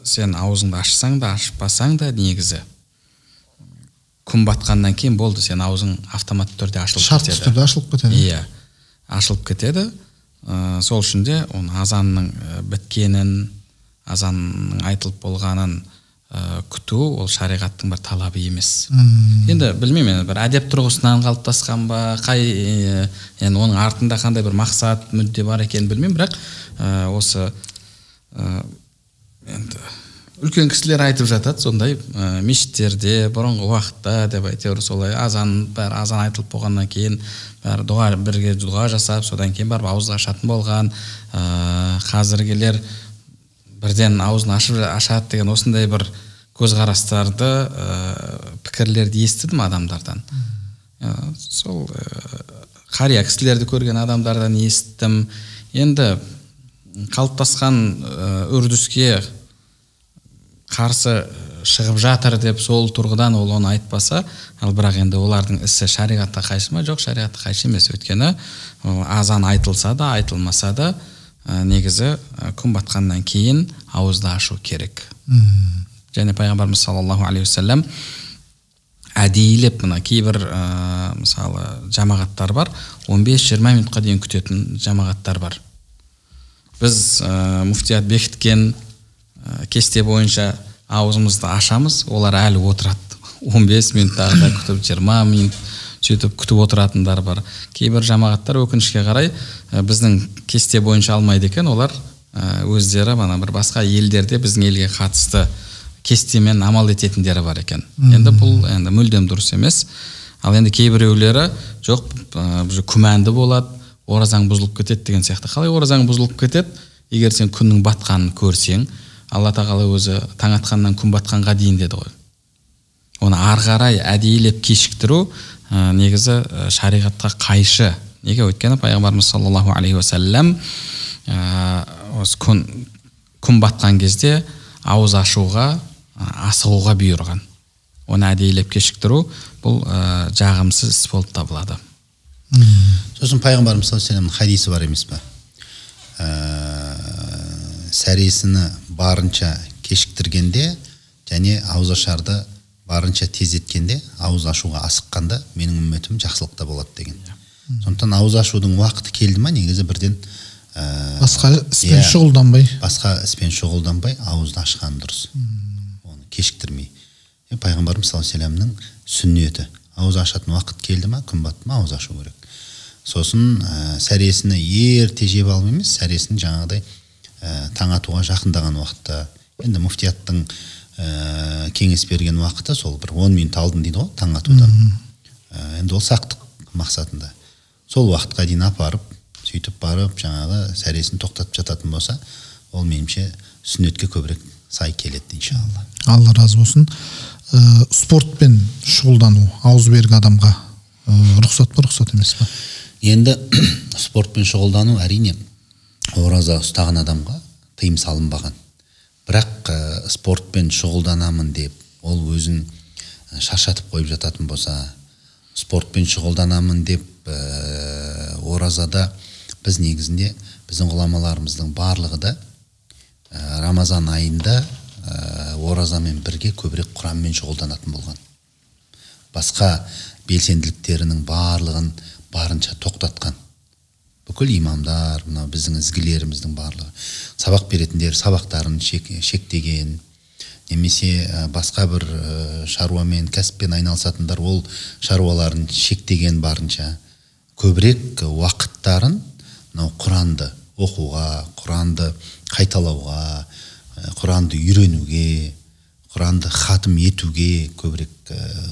сен аузыңды ашсаң да ашпасаң да негізі күн батқаннан кейін болды, сен аузың автоматты түрде ашылып кетеді. Шартты түрде ашылып кетеді. Иә, ашылып кетеді. Сол үшін де оның азанның біткенін, азанның айтылып болғанын күту ол шариғаттың бір талабы емес. Енді білмеймін, бір әдеп тұрғысынан қалыптасқан ба, қай енді оның артында қандай бір мақсат, мүдде бар екенін білмеймін, бірақ осы енді үлкен кісілер айтып жатады сондай мешіттерде бұрынғы уақытта деп әйтеуір солай азан, бәрі азан айтылып болғаннан кейін бәрі дұға, бірге дұға жасап, содан кейін барып ауызды ашатын болған. Қазіргілер бірден аузын ашып ашады деген осындай бір көзқарастарды, пікірлерді естідім адамдардан. Сол қария кісілерді көрген адамдардан естідім. Енді қалыптасқан үрдіске қарсы шығып жатыр деп сол тұрғыдан ол оны айтпаса, ал бірақ енді олардың ісі шариғатқа қайшы ма? Жоқ, шариғатқа қайшы емес. Өйткені азан айтылса да, айтылмаса да, негізі күн батқаннан кейін ауызды ашу керек. Және пайғамбарымыз саллаллаху алейхи уассалам әдейілеп мына кейбір мысалы жамағаттар бар, 15-20 минутқа дейін күтетін жамағаттар бар. Біз муфтият бекіткен кесте бойынша аузымызды ашамыз, олар әлі отырады. 15 минут тағы да күтіп, 20 минут сөйтіп күтіп отыратындар бар. Кейбір жамағаттар өкінішке қарай біздің кесте бойынша алмайды екен, олар өздері мана бір басқа елдерде біздің елге қатысты кестемен амал ететіндері бар екен. Енді бұл енді мүлдем дұрыс емес. Ал енді кейбіреулері жоқ, күмәнді болады, оразаң бұзылып кетеді деген сияқты. Қалай оразаң бұзылып кетеді? Егер сен күннің батқанын көрсең, Алла тағала өзі таң атқаннан күн батқанға дейін деді ғой. Оны ары қарай әдейілеп кешіктіру негізі шариғатқа қайшы. Неге? Өйткені пайғамбарымыз саллаллаху алейхи уассалам осы күн батқан кезде ауыз ашуға, асығуға бұйырған. Оны әдейілеп кешіктіру бұл жағымсыз іс болып табылады. Сосын пайғамбарымыз саллаллаху алейхи вассаламның хадисі бар емес пе? Сәресіні барынша кешіктіргенде және ауызашарды барынша тездеткенде, ауыз ашуға асыққанда менің үмметім жақсылықта болады деген. Сондықтан ауыз ашудың уақыты келді ма, негізі бірден басқа іспен шұғылданбай, басқа іспен шұғылданбай ауызды ашқан дұрыс. Оны кешіктірмей. Пайғамбарымыз саллаллаху алейхи вассаламның сүннеті. Ауыз ашатын уақыт келді ма, күн батты ма, ауыз ашу керек. Сосын сәресіні ерте жеп алып емес, сәресін жаңағыдай таң атуға жақындаған уақытта, енді муфтияттың кеңес берген уақыты сол бір 10 минут алдын дейді ғой таң атудан. Енді ол сақтық мақсатында. Сол уақытқа дейін апарып, сөйтіп барып жаңағы сәресін тоқтатып жататын болса, ол меніңше сүннетке көбірек сай келеді иншалла. Алла разы болсын. Спортпен шұғылдану ауыз берік адамға рұқсат па, рұқсат емес па? Енді спортпен шұғылдану әрине ораза ұстаған адамға тыйым салынбаған. Бірақ спортпен шұғылданамын деп ол өзін шаршатып қойып жататын болса, спортпен шұғылданамын деп оразада біз негізінде біздің ғұламаларымыздың барлығы да Рамазан айында оразамен бірге көбірек Құранмен шұғылданатын болған. Басқа белсенділіктерінің барлығын барынша тоқтатқан. Бүкіл имамдар, мынау біздің ізгілеріміздің барлығы, сабақ беретіндер сабақтарын шектеген, немесе басқа бір шаруамен, кәсіппен айналысатындар ол шаруаларын шектеген барынша. Көбірек уақыттарын мынау Құранды оқуға, Құранды қайталауға, Құранды үйренуге, Құранды хатым етуге көбірек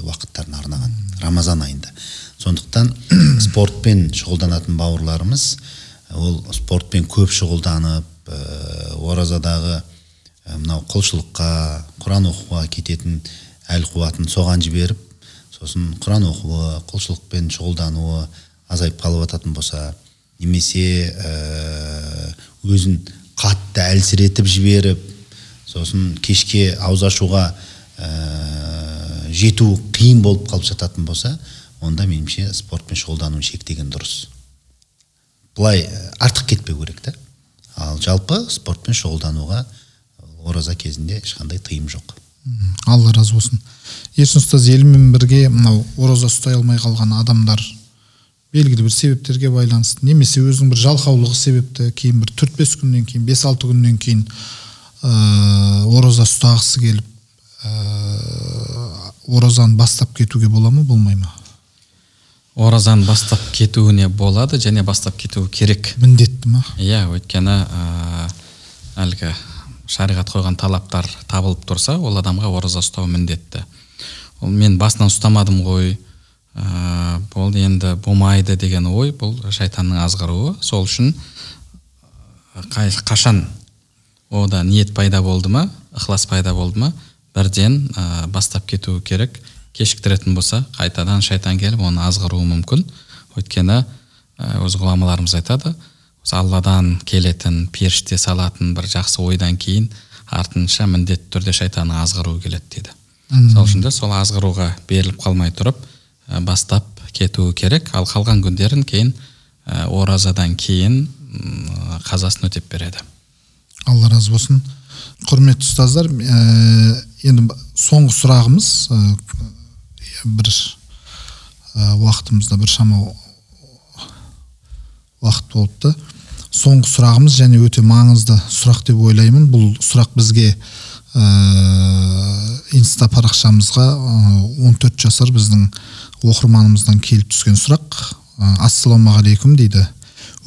уақыттарын арнаған Рамазан айында. Сондықтан спортпен шұғылданатын бауырларымыз, ол спортпен көп шұғылданып, оразадағы мынау құлшылыққа, Құран оқуға кететін әл қуатын соған жіберіп, сосын Құран оқуы, құлшылықпен шұғылдануы азайып қалып ататын болса, немесе өзін қатты әлсіретіп жіберіп, сосын кешке ауыз ашуға жету қиын болып қалып жататын болса, онда меніңше спортпен шұғылдануын шектеген дұрыс. Былай артық кетпеу керек та. Ал жалпы спортпен шұғылдануға ораза кезінде ешқандай тыйым жоқ. Алла разы болсын. Ерсін ұстаз, елмен бірге мынау ораза ұстай алмай қалған адамдар белгілі бір себептерге байланысты, немесе өзінің бір жалқаулығы себепті кейін бір 4-5 күннен кейін, 5-6 күннен кейін ораза ұстағысы келіп, оразаны бастап кетуге бола ма, болмай ма? Оразаны бастап кетуіне болады және бастап кетуі керек. Міндетті ма? Иә, өйткені әлгі шариғат қойған талаптар табылып тұрса, ол адамға ораза ұстау міндетті. Ол мен басынан ұстамадым ғой, бұл енді болмайды деген ой, бұл шайтанның азғыруы. Сол үшін қашан ода ниет пайда болды ма, ықылас пайда болды ма, бірден бастап кетуі керек. Кешіктіретін болса, қайтадан шайтан келіп оны азғыруы мүмкін. Өйткені өз ғұламаларымыз айтады, Алладан келетін, періште салатын бір жақсы ойдан кейін артынша міндетті түрде шайтанның азғыруы келеді дейді. Сол үшін де сол азғыруға беріліп қалмай тұрып бастап кетуі керек. Ал қалған күндерін кейін оразадан кейін қазасын өтеп береді. Алла разы болсын. Құрметті ұстаздар, енді соңғы сұрағымыз, бір уақытымызда біршама уақыт болыпты. Соңғы сұрағымыз және өте маңызды сұрақ деп ойлаймын. Бұл сұрақ бізге инста парақшамызға 14 жасар біздің оқырманымыздан келіп түскен сұрақ. Ассалаумағалейкум дейді.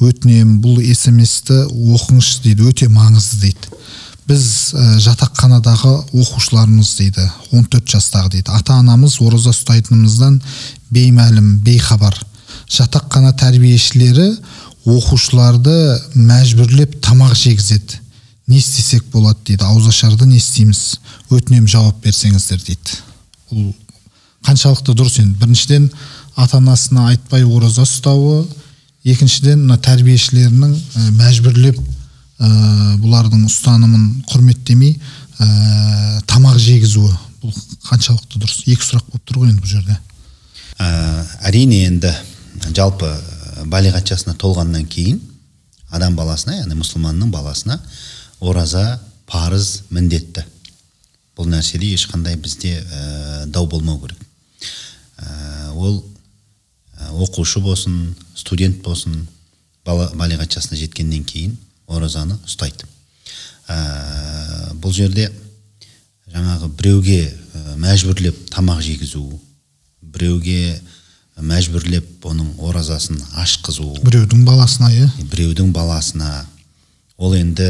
Өтінемін, бұл СМС-ті оқыңызшы дейді, өте маңызды дейді. Біз жатақханадағы оқушыларымыз дейді, 14 жастағы дейді. Ата-анамыз ораза ұстайтынымыздан беймәлім, бейхабар. Жатақхана тәрбиешілері оқушыларды мәжбүрлеп тамақ жегізеді. Не істесек болады дейді, ауызашарды не істейміз? Өтінем, жауап берсеңіздер дейді. Бұл қаншалықты дұрыс енді? Біріншіден, ата-анасына айтпай ораза ұстауы, екіншіден, мына тәрбиешілерінің мәжбүрлеп бұлардың ұстанымын құрметтемей тамақ жегізуі. Бұл қаншалықты дұрыс? Екі сұрақ болып тұр ғой енді бұл жерде. Әрине енді Жалпы балиғат жасына толғаннан кейін адам баласына, яғни мұсылманның баласына ораза парыз, міндетті. Бұл нәрседе ешқандай бізде дау болмау керек. Ол оқушы болсын, студент болсын, балиғат жасына жеткеннен кейін оразаны ұстайды. Бұл жерде жаңағы біреуге мәжбүрлеп тамақ жегізу, біреуге мәжбүрлеп оның оразасын ашқызу, біреудің баласына, иә, біреудің баласына, ол енді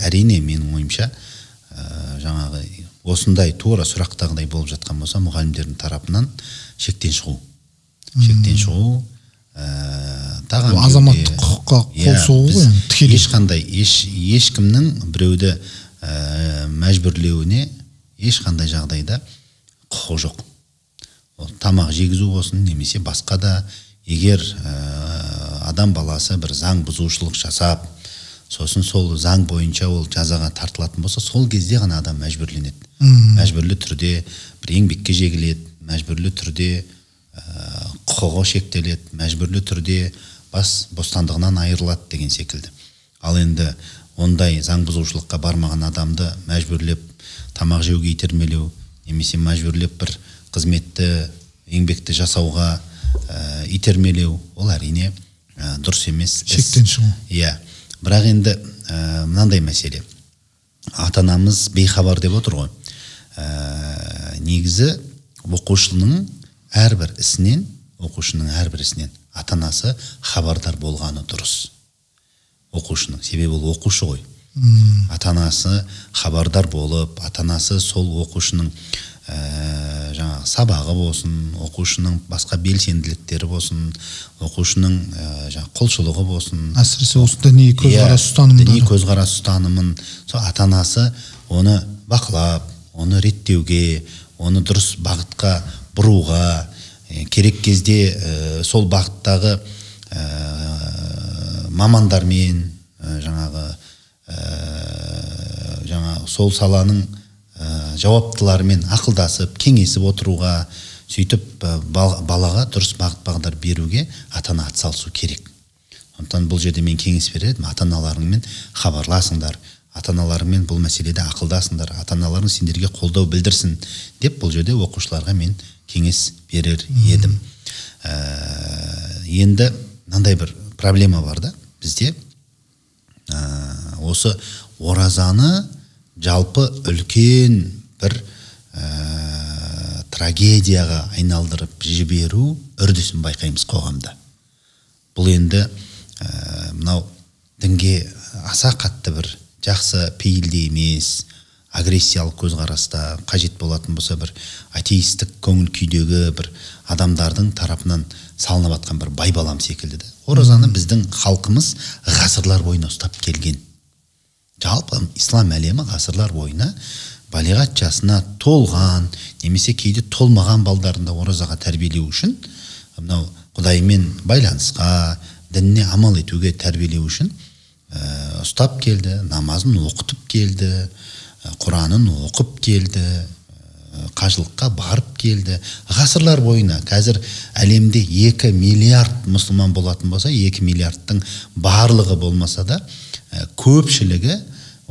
әрине менің ойымша жаңағы осындай тура сұрақтағыдай болып жатқан болса, мұғалімдердің тарапынан шектен шығу. Шектен шығу, тағам азаматтық құқыққа қол соғу ғой енді тікелей. Ешқандай ешкімнің біреуді мәжбүрлеуіне ешқандай жағдайда құқығы жоқ. Ол тамақ жегізу болсын, немесе басқа да, егер адам баласы бір заң бұзушылық жасап, сосын сол заң бойынша ол жазаға тартылатын болса, сол кезде ғана адам мәжбүрленеді. Мәжбүрлі түрде бір еңбекке жегіледі, мәжбүрлі түрде құқығы шектеледі, мәжбүрлі түрде бас бостандығынан айырылады деген секілді. Ал енді ондай заң бұзушылыққа бармаған адамды мәжбүрлеп тамақ жеуге итермелеу, немесе мәжбүрлеп бір қызметті, еңбекті жасауға итермелеу, ол әрине дұрыс емес. Шектен шығу. Иә. Бірақ енді мынандай мәселе. Ата-анамыз бейхабар деп отыр ғой. Негізі оқушының әрбір ісінен, ата-анасы хабардар болғаны дұрыс. Оқушының, себебі ол оқушы ғой. Ата-анасы хабардар болып, ата-анасы сол оқушының жаңағы сабағы болсын, оқушының басқа белсенділіктері болсын, оқушының жаңағы құлшылығы болсын, әсіресе осы діни көзқарас ұстанымдары, діни көзқарас ұстанымын сол ата-анасы оны бақылап, оны реттеуге, оны дұрыс бағытқа бұруға, керек кезде сол бағыттағы мамандармен, жаңағы жаңа сол саланың жауаптыларымен ақылдасып, кеңесіп отыруға, сөйтіп балаға дұрыс бағыт бағдар беруге ата-ана атсалысу керек. Сондықтан бұл жерде мен кеңес берер едім, ата-аналарыңмен хабарласыңдар, ата-аналарыңмен бұл мәселеде ақылдасыңдар, ата-аналарың сендерге қолдау білдірсін деп бұл жерде оқушыларға мен кеңес берер едім. Енді мынандай бір проблема бар да бізде. Осы оразаны жалпы үлкен бір трагедияға айналдырып жіберу үрдісін байқаймыз қоғамда. Бұл енді мынау дінге аса қатты бір жақсы пейілде емес, агрессиялық көзқараста, қажет болатын болса бір атеистік көңіл күйдегі бір адамдардың тарапынан салынып атқан бір байбалам секілді. Оразаны біздің халқымыз ғасырлар бойына ұстап келген. Жалпы ислам әлемі ғасырлар бойына балиғат жасына толған, немесе кейде толмаған балдарын да оразаға тәрбиелеу үшін, мынау Құдаймен байланысқа, дініне амал етуге тәрбиелеу үшін ұстап келді, намазын оқытып келді, Құранын оқып келді, қажылыққа барып келді. Ғасырлар бойына қазір әлемде 2 миллиард мұсылман болатын болса, 2 миллиардтың барлығы болмаса да, көпшілігі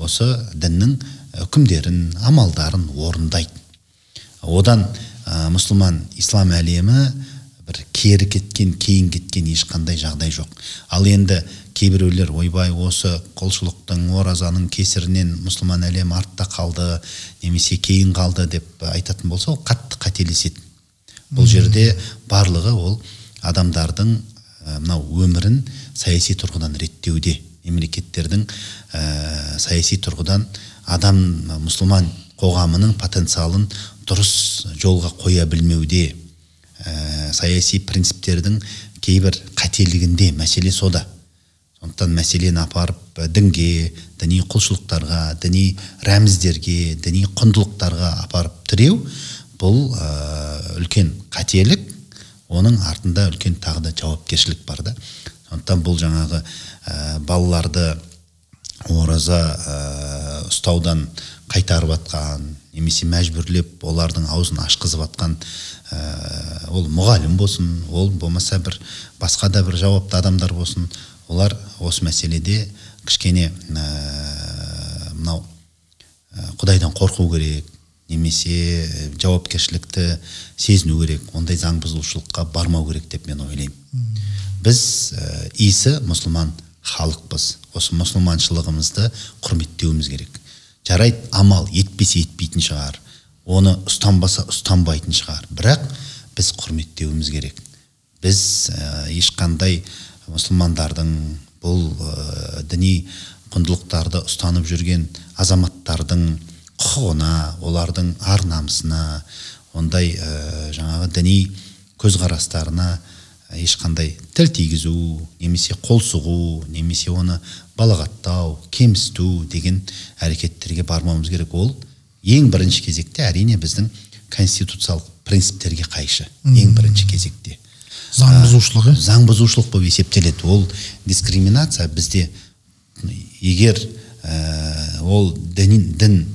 осы діннің үкімдерін, амалдарын орындайды. Одан мұсылман ислам әлемі бір кері кеткен, кейін кеткен ешқандай жағдай жоқ. Ал енді кейбіреулер ойбай осы құлшылықтың, оразаның кесірінен мұсылман әлемі артта қалды, немесе кейін қалды деп айтатын болса, ол қатты қателеседі. Бұл жерде барлығы ол адамдардың мынау өмірін саяси тұрғыдан реттеуде, мемлекеттердің саяси тұрғыдан адам мұсылман қоғамының потенциалын дұрыс жолға қоя білмеуде, саяси принциптердің кейбір қателігінде мәселе сода. Сондықтан мәселені апарып дінге, діни құлшылықтарға, діни рәміздерге, діни құндылықтарға апарып тіреу, бұл үлкен қателік, оның артында үлкен тағы да жауапкершілік бар да. Сондықтан бұл жаңағы балаларды ораза ұстауға ұстаудан қайтарып атқан, немесе мәжбүрлеп олардың аузын ашқызып атқан, ол мұғалім болсын, ол болмаса бір басқа да бір жауапты адамдар болсын, олар осы мәселеде кішкене мынау Құдайдан қорқу керек, немесе жауапкершілікті сезіну керек, ондай заң бұзушылыққа бармау керек деп мен ойлаймын. Біз исі мұсылман халықпыз. Осы мұсылманшылығымызды құрметтеуіміз керек. Жарайды, амал етпесе етпейтін шығар, оны ұстанбаса ұстанбайтын шығар, бірақ біз құрметтеуіміз керек. Біз ешқандай мұсылмандардың бұл діни құндылықтарды ұстанып жүрген азаматтардың құқығына, олардың ар намысына, ондай жаңағы діни көзқарастарына ешқандай тіл тигізу, немесе қол сұғу, немесе оны балағаттау, кемсіту деген әрекеттерге бармауымыз керек. Ол ең бірінші кезекте әрине біздің конституциялық принциптерге қайшы. Ең бірінші кезекте. Заң бұзушылық, заң бұзушылық болып есептеледі. Ол дискриминация бізде, егер ол дін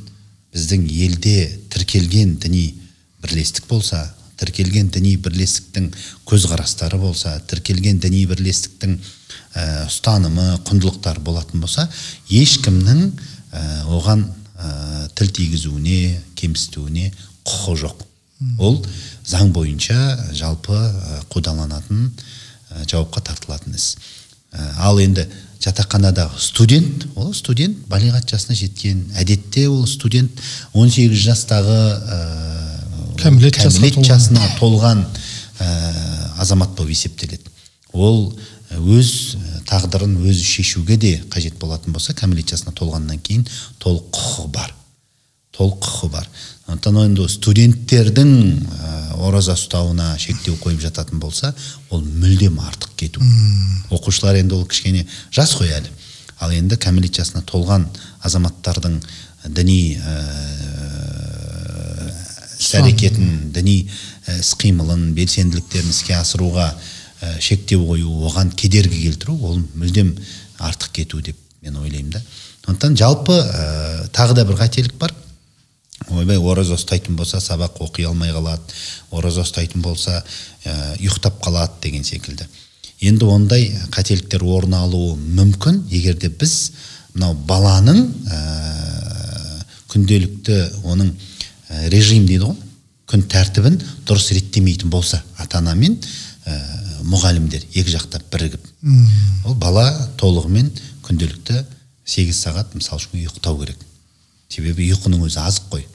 біздің елде тіркелген діни бірлестік болса, тіркелген діни бірлестіктің көзқарастары болса, тіркелген діни бірлестіктің ұстанымы, құндылықтары болатын болса, ешкімнің оған тіл тигізуіне, кемсітуіне құқы жоқ. Ол заң бойынша жалпы қудаланатын, жауапқа тартылатын іс. Ал енді жатақханадағы студент, ол студент балиғат жасына жеткен, әдетте ол студент 18 жастағы кәмелет жасына толған азамат болып есептеледі. Ол өз тағдырын өзі шешуге де қажет болатын болса, кәмелет жасына толғаннан кейін толық құқығы бар. Толық құқығы бар. Сондықтан енді студенттердің ораза ұстауына шектеу қойып жататын болса, ол мүлдем артық кету. Оқушылар енді ол кішкене жас қой әлі. Ал енді кәмелет жасына толған азаматтардың діни іс-әрекетін, діни іс-қимылын, белсенділіктерін іске асыруға шектеу қою, оған кедергі келтіру, ол мүлдем артық кету деп мен ойлаймын да. Сондықтан жалпы тағы да бір қателік бар. Ойбай, ораза ұстайтын болса сабақ оқи алмай қалады, ораза ұстайтын болса ұйықтап қалады деген секілді. Енді ондай қателіктер орын алуы мүмкін, егер де біз мынау баланың күнделікті оның режим дейді ғой, күн тәртібін дұрыс реттемейтін болса, ата-ана мен мұғалімдер екі жақтап бірігіп, ол бала толығымен күнделікті 8 сағат мысалы үшін ұйықтау керек. Себебі ұйқының өзі азық қой.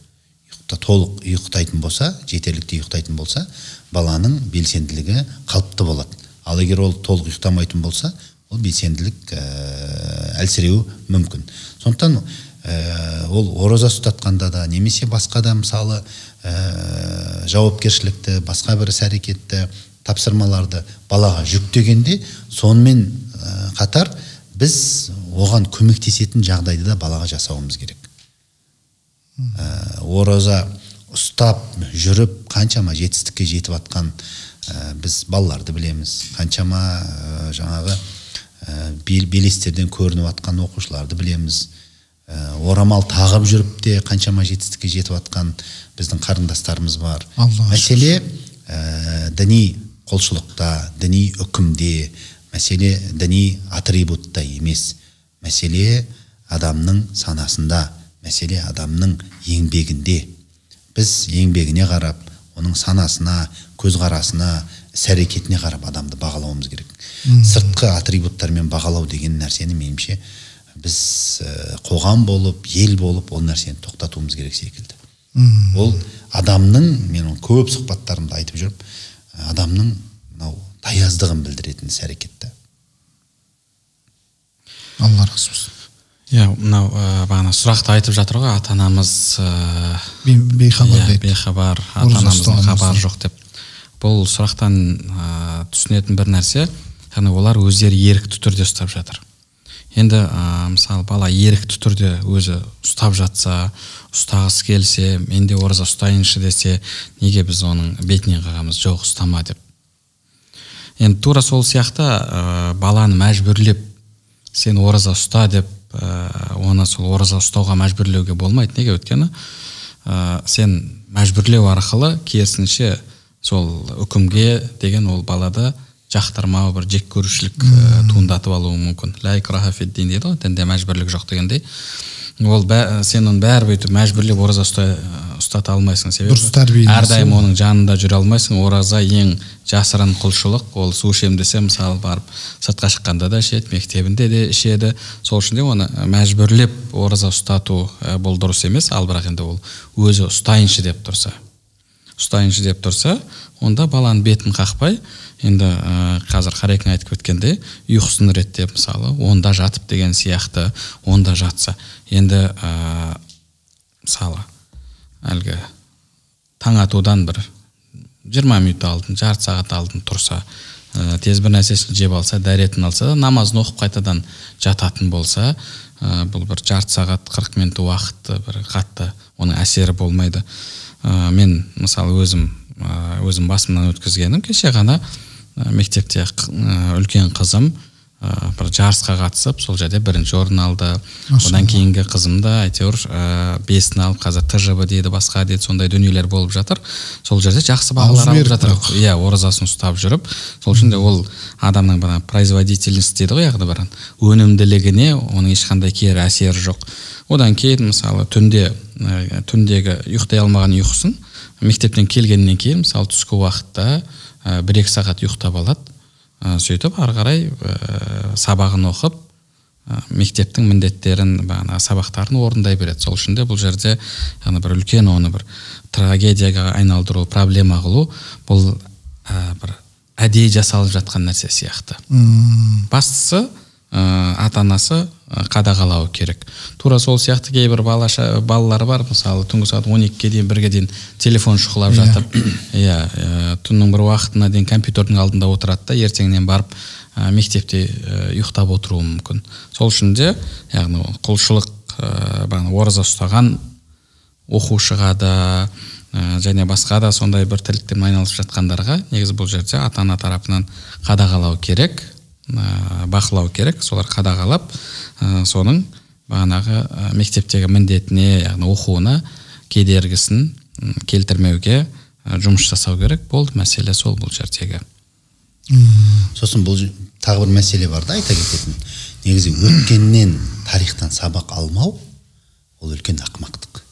Толық ұйықтайтын болса, жетерлікті ұйықтайтын болса, баланың белсенділігі қалыпты болады. Ал егер ол толық ұйықтамайтын болса, ол белсенділік әлсіреуі мүмкін. Сондықтан ол ораза ұстатқанда да, немесе басқа да мысалы жауапкершілікті, басқа бір іс-әрекетті, тапсырмаларды балаға жүктегенде, сонымен қатар біз оған көмектесетін жағдайды да балаға жасауымыз керек. Ораза ұстап жүріп қаншама жетістікке жетіп атқан біз балаларды білеміз, қаншама жаңағы белестерден көрініп атқан оқушыларды білеміз, орамал тағып жүріп те қаншама жетістікке жетіп атқан біздің қарындастарымыз бар. Мәселе діни құлшылықта, діни үкімде, мәселе діни атрибутта емес, мәселе адамның санасында, мәселе адамның еңбегінде. Біз еңбегіне қарап, оның санасына, көзқарасына, іс-әрекетіне қарап адамды бағалауымыз керек. Сыртқы атрибуттармен бағалау деген нәрсені меніңше біз қоғам болып, ел болып ол нәрсені тоқтатуымыз керек секілді. Ол адамның, мен оны көп сұхбаттарымда айтып жүріп, адамның мынау таяздығын білдіретін іс-әрекетті. Алла разы болсын. Иә, мынау бағана сұрақты айтып жатыр ғой, ата-анамыз бейхабар дейді. Бейхабар, ата-анамыздың хабары жоқ деп. Бұл сұрақтан түсінетін бір нәрсе, яғни олар өздері ерікті түрде ұстап жатыр. Енді мысалы бала ерікті түрде өзі ұстап жатса, ұстағысы келсе, мен де ораза ұстайыншы десе, неге біз оның бетінен қағамыз, жоқ ұстама деп. Енді тура сол сияқты баланы мәжбүрлеп сен ораза ұста деп оны сол ораза ұстауға мәжбүрлеуге болмайды. Неге? Өйткені сен мәжбүрлеу арқылы керісінше сол үкімге деген ол балада жақтырмау, бір жек көрушілік туындатып алуы мүмкін. Ла икраха фид-дин дейді ғой, дінде мәжбүрлік жоқ дегендей. Ол сен оны бәрі бүйтіп мәжбүрлеп ораза ұстата алмайсың. Себебі әрдайым оның жанында жүре алмайсың. Ораза ең жасырын құлшылық. Ол су ішемін десе, мысалы, барып сыртқа шыққанда да ішеді, мектебінде де ішеді. Сол үшін де оны мәжбүрлеп ораза ұстату бұл дұрыс емес. Ал бірақ енді ол өзі ұстайыншы деп тұрса, ұстайыншы деп тұрса, онда баланың бетін қақпай, енді қазір Қарекең айтып кеткендей, ұйқысын реттеп, мысалы, онда жатып деген сияқты, онда жатса. Енді мысалы, әлгі таң атудан бір 20 минут алдын, жарты сағат алдын тұрса, тез бір нәрсесін жеп алса, дәретін алса, намазын оқып қайтадан жататын болса, бұл бір жарты сағат 40 минут уақыт бір қатты оның әсері болмайды. Мен мысалы өзім басымнан өткізгенім, кеше ғана мектепте үлкен қызым бір жарысқа қатысып, сол жерде бірінші орын алды. Одан кейінгі қызым да әйтеуір 5-ін алып, қазір ТЖБ дейді, басқа дейді, сондай дүниелер болып жатыр. Сол жерде жақсы бағалар алып жатыр. Иә, оразасын ұстап жүріп. Сол үшін де ол адамның бір производительность дейді ғой, яғни бір өнімділігіне оның ешқандай кері әсері жоқ. Одан кейін мысалы түндегі ұйықтай алмаған ұйқысын мектептен келгеннен кейін, мысалы, түскі уақытта 1-2 сағат ұйықтап алады. Сөйтіп ары қарай сабағын оқып, мектептің міндеттерін, бағана сабақтарын орындай береді. Сол үшін де бұл жерде яғни бір үлкен оны бір трагедияға айналдыру, проблема қылу, бұл бір әдейі жасалып жатқан нәрсе сияқты. Бастысы ата-анасы қадағалауы керек. Тура сол сияқты кейбір балалар бар, мысалы, түнгі сағат 12-ге дейін, 1-ге дейін телефон шұқылап жатып, иә, түннің бір уақытына дейін компьютердің алдында отырады да, ертеңнен барып мектепте ұйықтап отыруы мүмкін. Сол үшін де, яғни құлшылық, ораза ұстаған оқушыға да, және басқа да сондай бір тірліктермен айналысып жатқандарға негізі бұл жерде ата-ана тарапынан қадағалау керек, бақылау керек. Солар қадағалап, соның бағанағы мектептегі міндетіне, яғни оқуына кедергісін келтірмеуге жұмыс жасау керек. Болды, мәселе сол бұл жердегі. Сосын бұл тағы бір мәселе бар да айта кететін. Негізі өткеннен, тарихтан сабақ алмау ол үлкен ақымақтық.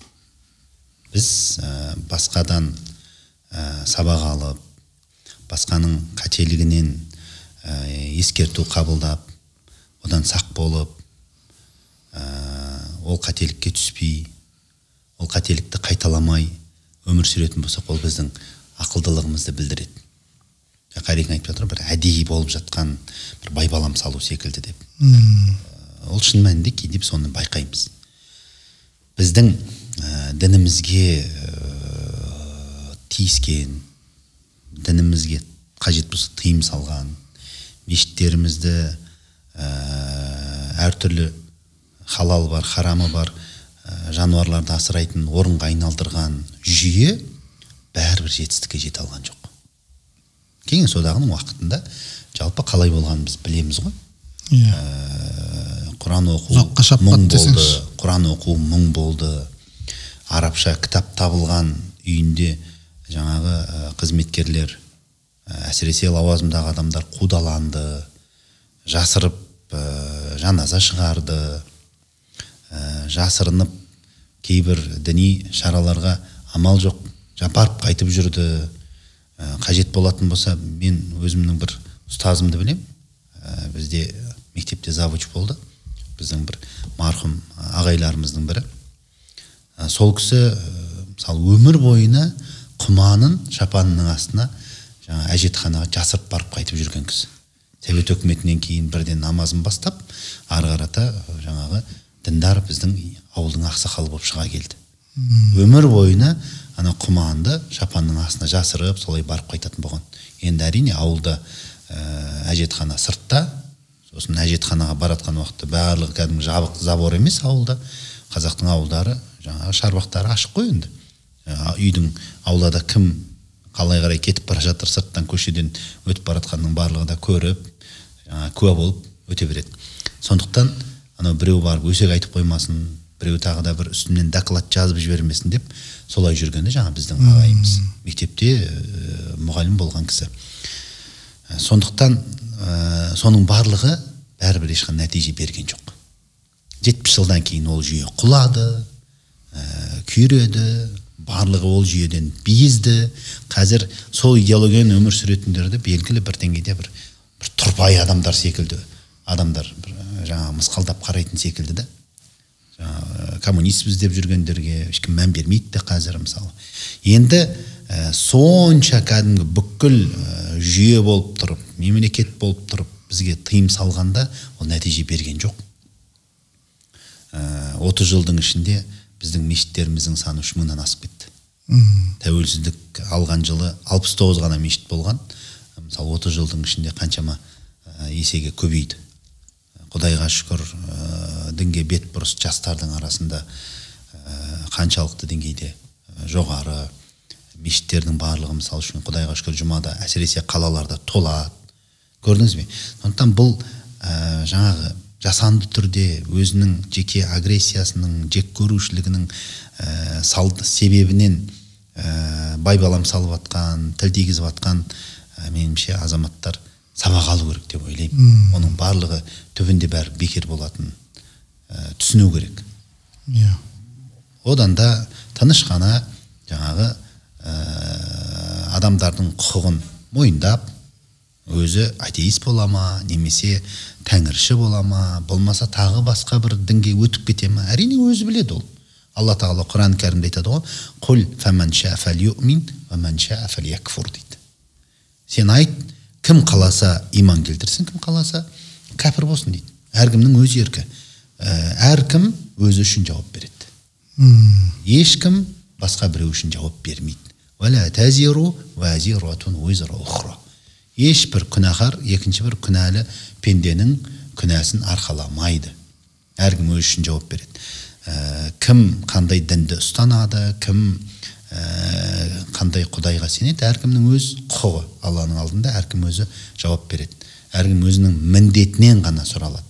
Біз басқадан сабақ алып, басқаның қателігінен ескерту қабылдап, одан сақ болып, ол қателікке түспей, ол қателікті қайталамай өмір сүретін болсақ, ол біздің ақылдылығымызды білдіреді. Қарекең айтып жатыр, бір әдейі болып жатқан бір байбалам салу секілді деп. Ол шын мәнінде кейде біз оны байқаймыз. Біздің дінімізге тиіскен, дінімізге қажет болса тыйым салған, мешіттерімізді әртүрлі халал бар, харамы бар жануарларды асырайтын орынға айналдырған жүйе бәрібір жетістікке жете алған жоқ. Кеңес одағының уақытында жалпы қалай болғанын біз білеміз ғой. Құран оқу мұң болды, Құран оқу мұң болды. Арабша кітап табылған үйінде жаңағы қызметкерлер, әсіресе лауазымдағы адамдар қудаланды, жасырып жаназа шығарды, жасырынып кейбір діни шараларға амал жоқ, барып қайтып жүрді. Қажет болатын болса, мен өзімнің бір ұстазымды білем, бізде мектепте завуч болды, біздің бір марқұм ағайларымыздың бірі. Сол кісі, мысалы, өмір бойына құманын шапанының астына жаңа әжетханаға жасырып барып қайтып жүрген кісі. Совет өкіметінен кейін бірден намазын бастап, ары қарата жаңағы діндар біздің ауылдың ақсақалы болып шыға келді. Өмір бойына ана құманды шапанның астына жасырып, солай барып қайтатын болған. Енді әрине ауылда әжетхана сыртта, сосын әжетханаға баратқан уақытта барлығы кәдімгі жабық забор емес ауылда. Қазақтың ауылдары, жаңағы шарбақтары ашық қой енді. Үйдің аулада кім қалай қарай кетіп бара жатыр, сырттан көшеден өтіп баратқанның барлығы да көріп, жаңа куә болып өте береді. Сондықтан Анау біреу барып өсек айтып қоймасын, біреу тағы да бір үстімнен доклад жазып жібермесін деп солай жүргенде жаңа біздің ағайымыз мектепте мұғалім болған кісі. Сондықтан соның барлығы бәрібір ешқандай нәтиже берген жоқ. 70 жылдан кейін ол жүйе құлады, күйреді, барлығы ол жүйеден безді. Қазір сол идеологиямен өмір сүретіндерді белгілі бір деңгейде бір тұрпайы адамдар секілді, адамдар бір жаңа мысқалдап қарайтын секілді да. Жаңа коммунистпіз деп жүргендерге ешкім мән бермейді де қазір мысалы. Енді сонша кәдімгі бүкіл жүйе болып тұрып, мемлекет болып тұрып бізге тыйым салғанда ол нәтиже берген жоқ. 30 жылдың ішінде біздің мешіттеріміздің саны 3000-нан асып кетті. Тәуелсіздік алған жылы 69 ғана мешіт болған. Мысалы 30 жылдың ішінде қаншама есеге көбейді. Құдайға шүкір, дінге бет бұрыс жастардың арасында қаншалықты деңгейде жоғары. Мешіттердің барлығы мысалы үшін Құдайға шүкір жұмада, әсіресе қалаларда толады. Көрдіңіз бе? Сондықтан бұл жаңағы жасанды түрде өзінің жеке агрессиясының, жек көрушілігінің себебінен байбалам салып атқан, тіл тигізіп атқан, меніңше азаматтар сабақ алу керек деп ойлаймын. Оның барлығы түбінде бәрі бекер болатын түсіну керек. Одан да тыныш қана жаңағы адамдардың құқығын мойындап, өзі атеист бола ма, немесе тәңірші бола ма, болмаса тағы басқа бір дінге өтіп кете ма, әрине өзі біледі ол. Алла Тағала Құран Кәрімде айтады ғой, «Құл фәмән шаа фәлюъмин уә мән шаа фәлякфур» дейді. Сен айт, кім қаласа иман келтірсін, кім қаласа кәпір болсын дейді. Әркімнің өз еркі. Әркім өзі үшін жауап береді. Ешкім басқа біреу үшін жауап бермейді. «Уәлә тәзиру уәзиратун уизра ухра». Ешбір күнәһар екінші бір күнәлі пенденің күнәсін арқаламайды. Әркім өзі үшін жауап береді. Кім қандай дінді ұстанады, кім қандай құдайға сенеді, әркімнің өз құқығы. Алланың алдында әркім өзі жауап береді. Әркім өзінің міндетінен ғана сұралады.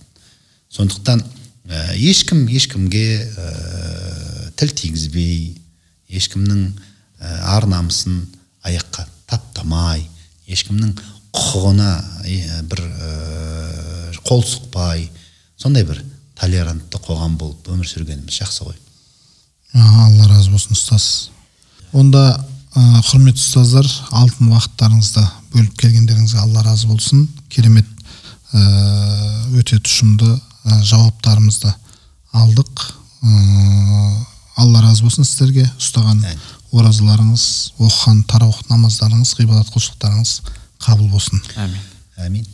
Сондықтан ешкім ешкімге тіл тигізбей, ешкімнің ар намысын аяққа таптамай, ешкімнің құқығына бір қол сұқпай, сондай бір толерантты қоғам болып өмір сүргеніміз жақсы ғой. Алла разы болсын, ұстаз. Онда құрметті ұстаздар, алтын уақыттарыңызды бөліп келгендеріңізге Алла разы болсын. Керемет, өте тұшымды жауаптарымызды алдық. Алла разы болсын сіздерге. Ұстаған оразаларыңыз, оқыған тараух намаздарыңыз, ғибадат құлшылықтарыңыз қабыл болсын. Әмин. Әмин.